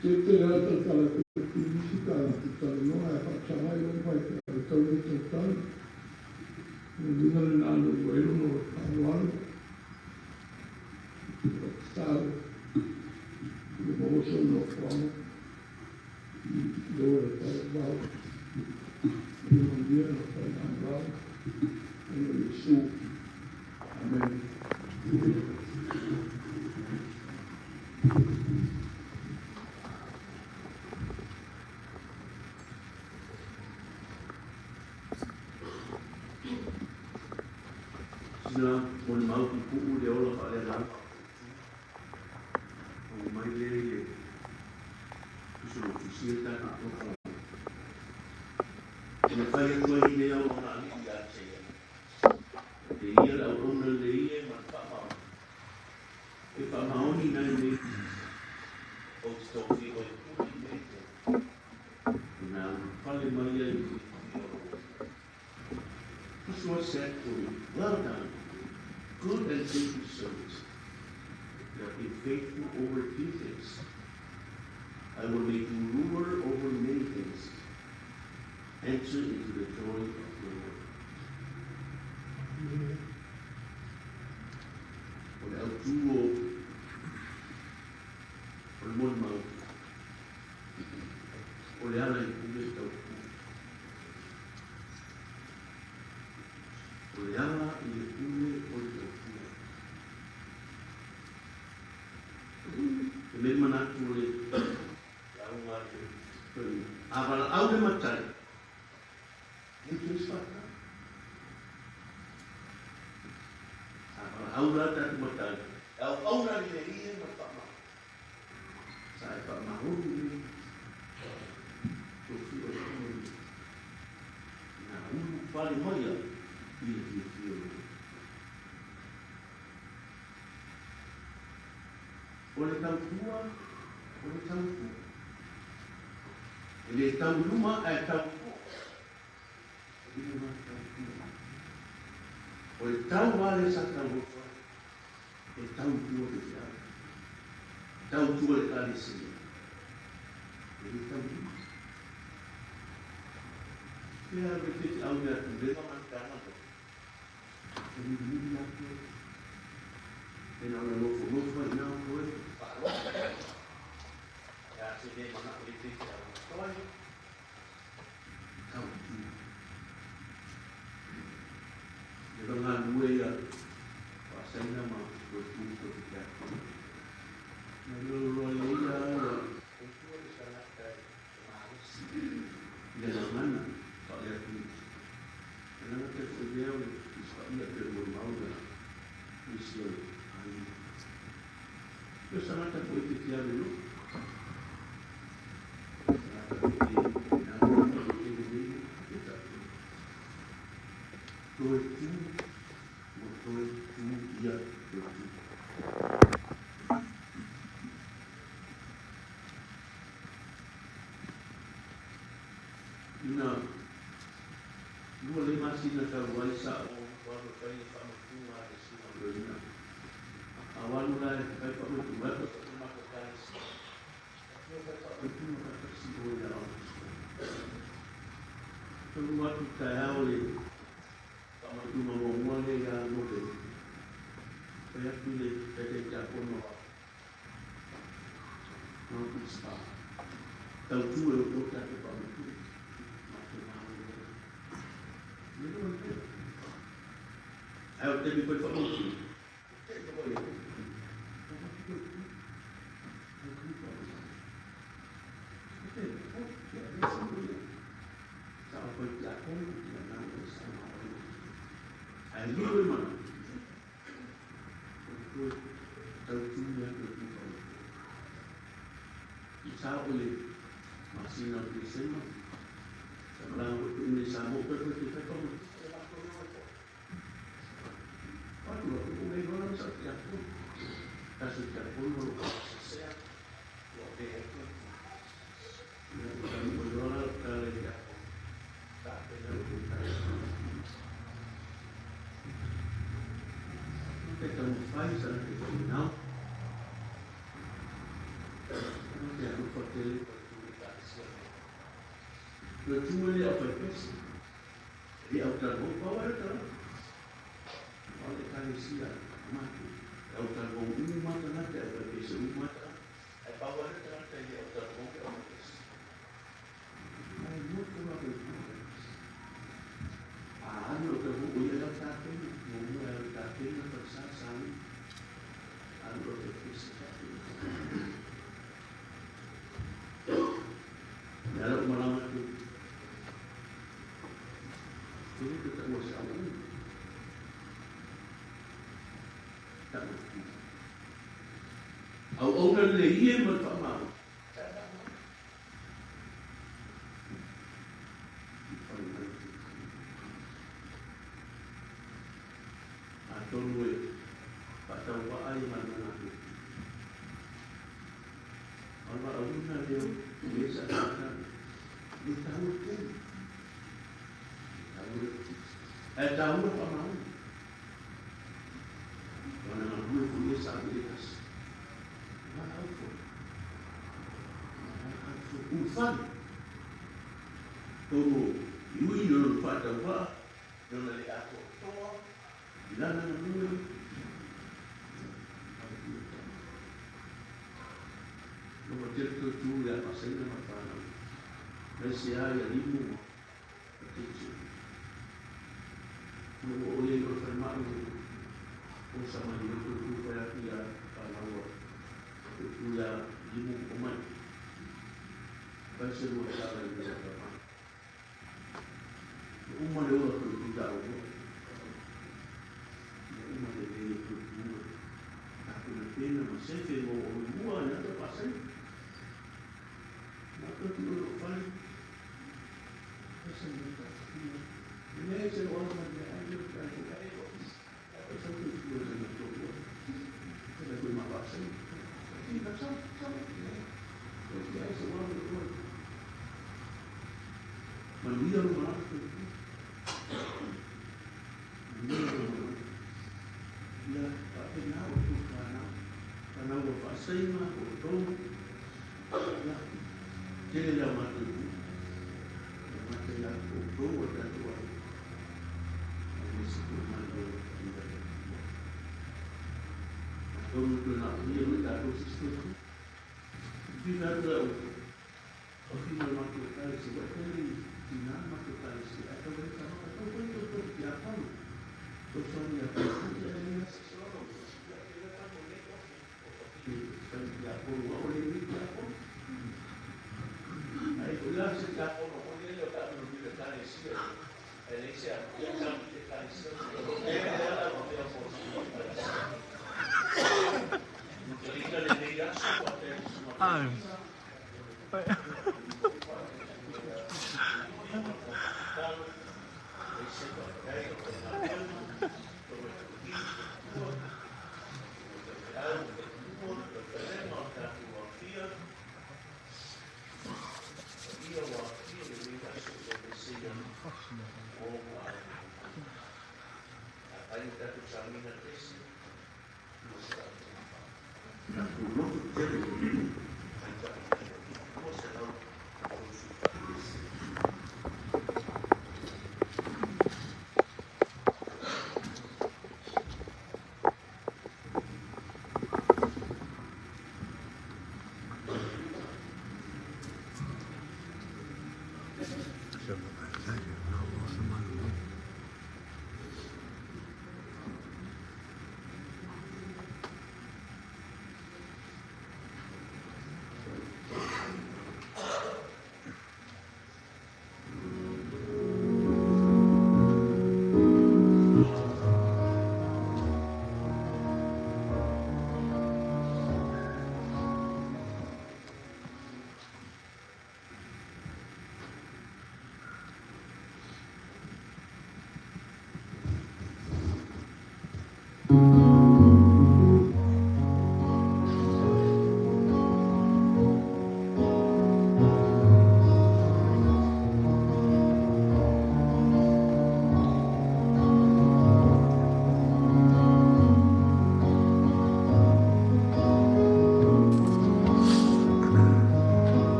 te te rata tala te tū nisi tāla te tala noa, e whakatanga i o mai te au tau e tau tau. E winga le nāna ua ero no whaaralo. Whakataro, e moso no whanga. Lora tau wau. E mandia no whainga wau. E no Yesu. sina mo le mau pupuu le ola faaleagaga o mai le le tusolofisia tatou tofala e mafai atu ai le au ona alii ia te ia e ia le auauna le ia ma le faamaoni e faamaoni nai nei o te tofia o e puli nei te na fale mai ai This was said to me, well done, good and faithful servant. You have been faithful over a few things. I will make you ruler over many things. Enter into the joy of your Lord. O le autū o le molimau, o le ala i pule tautua. O le ala i le pule o le tautua. E mea manatu o le lauga le a valaau le matai, e toe sfata. A valaau la tatou matai, e auauna i le ia ma le faamau. Sa e faamaoni le tofi o le pule. Na ulu fale mai a i le fiafia o le. O le tautua, o le tautua. E le tau luma ae tautua. E le ma tautua. O le tau ale sa tautua. E tautua le fiau. Tautua le kalesia. E le tau luma. Pea le te au mea tu man tana ko. E le mili atu. E na ona nofo nofo i nao koe. Whaaloa. Ia se le mana o le te au toi. Tautua. Le vanga lue ia whaasaina ma koe tū ko te kia. Na lolo loa le ia ua tautua le sangata e malosi. I le ngangana whaale atu. Nanga te koe leo le iswaia pe mo mauna nisi o le ai. Yo sangata koe te tia le lo. Sangata koe te nā koe te le le te Toe tū, mo toe tū ia toe tū. Ina lua le masina talu ai sa o walu fai le whaamatunga le sina loina. A walu la e fai whaamatunga ko te mako kalesi. Fai whaamatunga ka kasi o ia au. Tolu atu tae ao le whaamatunga mua mua le ia no le. Fai atu le tete kia kono a. No kusta. Tau tu e o tātou whaamatunga. Ai o te mi koe whaamautu. Te koe koe. Sa o koe kia kono, kia nau e sa mao e. Ai lilo e mana. Koe tautu mea koe tu whaamautu. I sa o le masina o te sema. Sa malanga koe tu ine sa mo koe koe te whai whaamautu. Au au na le ie ma le faamalo. Atonu e faatauaa i galuega a le O le valaauina lea o e sa faatali le taua tele. Le taua ae taua le faamaoni. Ona galue foi ia sa ave le tasi. Valaau foi. Valaau foi. Ulufale. Tonu i ui i lona faatauvaa, lona le atoatoa, i lana galue. Loma tele tautu ia fasaina ma whanau. Mai se a ia limu ma tetu. No o ia i o whai mai o sa mai o tautu whai atu ia whanau tautu ia limu o mai. Pai se lua sala i mea ka mai. Uma le ola tautu da o mua. Uma le le tautu mua. Tāpena pena ma sefe mo o mua i ata pasai. Nā tautu o lo whai. Esa me ta. Le se o ma le ai le ta ai o. Esa tu tu o na to o. Te le ko ma pasai. Ti na sa sa le. O ti ai se o le o. Ma lia lo ma tu. Lia lo ma. Ia pa te na o tu kana. Kana o pasai ma o to. Ia. Tele la ma tu. Mata ia o to o ta to. Ai se ko ma le i la. Tonu tu na ia le ta to si sto. Ti na tu o. O fi ma ma tu ta si wa te ni ti na ma tu ta si a to le ta ma to ko to to ya pa. To so ni a to ya ni na si so lo. Ya le ta mo le o. O ya ko o le ni ya ko. Ai ko la se ta ko no le le ta no le ta ni si. Ai le se a ya ta le ta ni si. E le la ko te o si.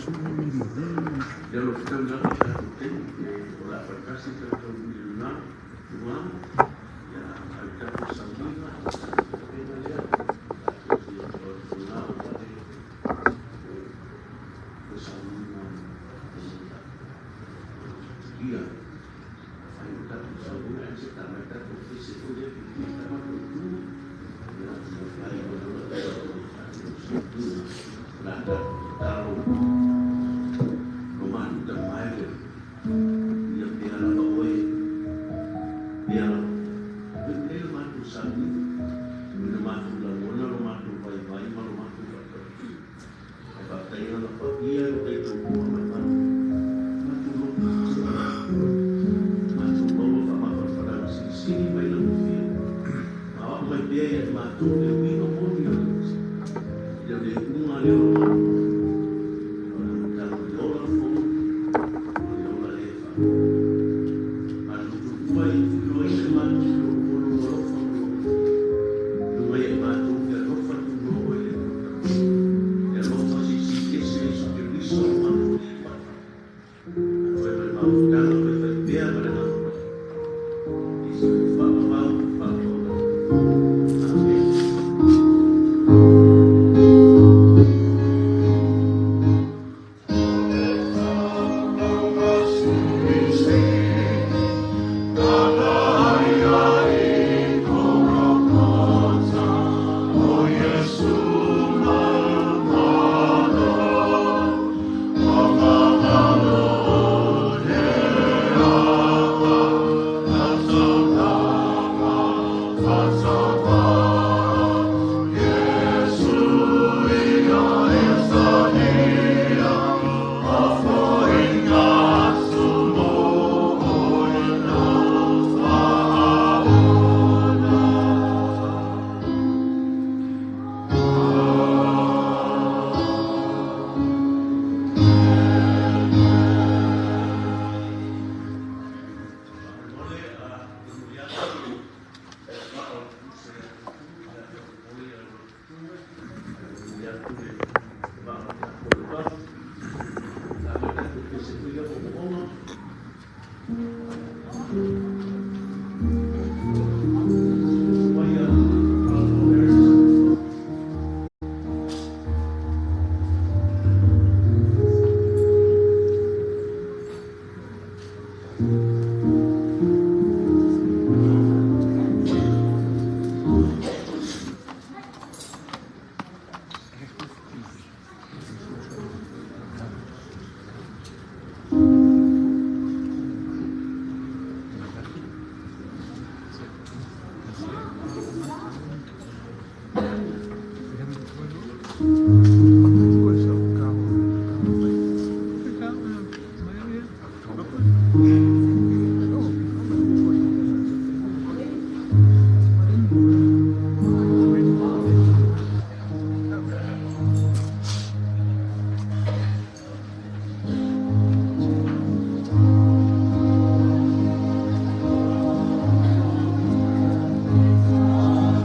Lea o lo fetau lava i tatou taimi, o le a faatasi tatou i lena tulaga, ia, a o le tatou sauniga, o le tatou tapena lea, tatou te lena aua le sauniga ia fai o tatou sauniga, ae se ta mai tatou pese foi lea, pipii tatou tu, ia, ai o le tatou sauniga, la tatou tatalo, lo matou tamae le ia pea lava oe, pea lava. Le lo matou sauniga, le matou lagona, lo matou vaivai ma lo matou faatautu. Ai faafetai na paia o taitautua mai matou. Matou loto matou maua faamafanafanaga silisili mai lau fia. Ma ao mai pea ia matou le uiga moni o le ia le uga lea o lo matou. O le amataga o le ola fou, o le ola le faa. Matou i tuiloaina matou i lou alofa ma lou luga ia matou te alofa tunoa i le Atua. Le alofa silisili ese Iesu Keriso o matou Alii ma Atoe mai mafutaga faifai pea ma le agaga. Iesu faamamau faamauna. Amen. Faamolemole a momoli atu le maa o le tusa ia Tutu, ia faamolemole ia Tutu, momoli atu le maa o le tatou le vafu. La mai tatou pese foi lea moomooga. Mai a Harrison.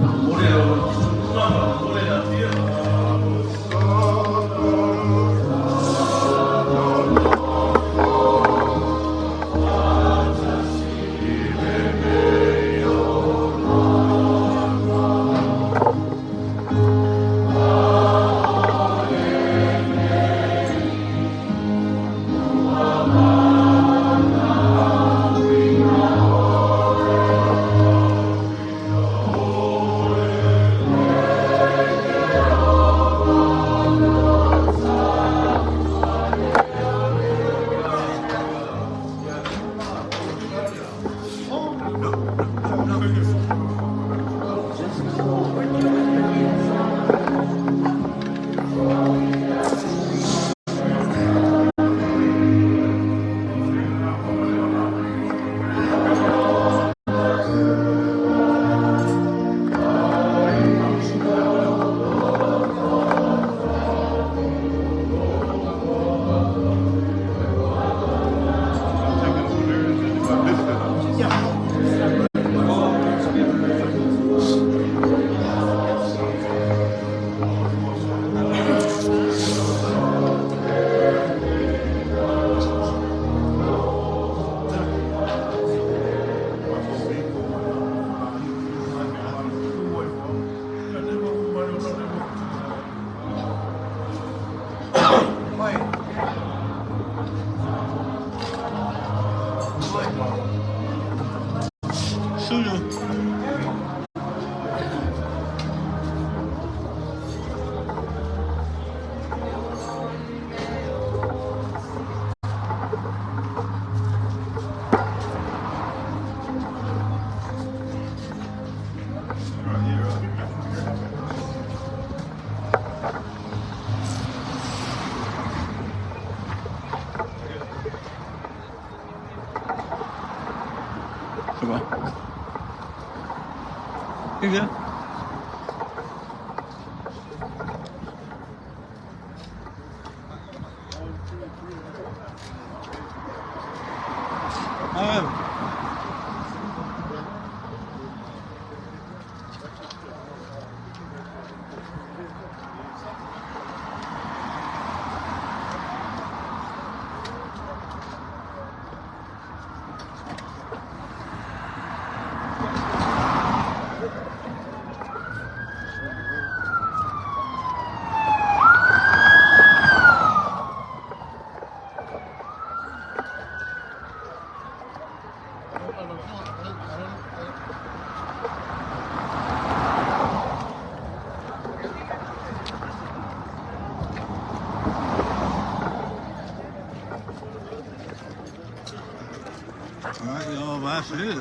Faamolemole lau tutuga, faamolemole la fia. C'est quoi? Qu'est-ce qu'il y a? Ah ouais. All right, y'all, that's it.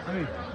Hey.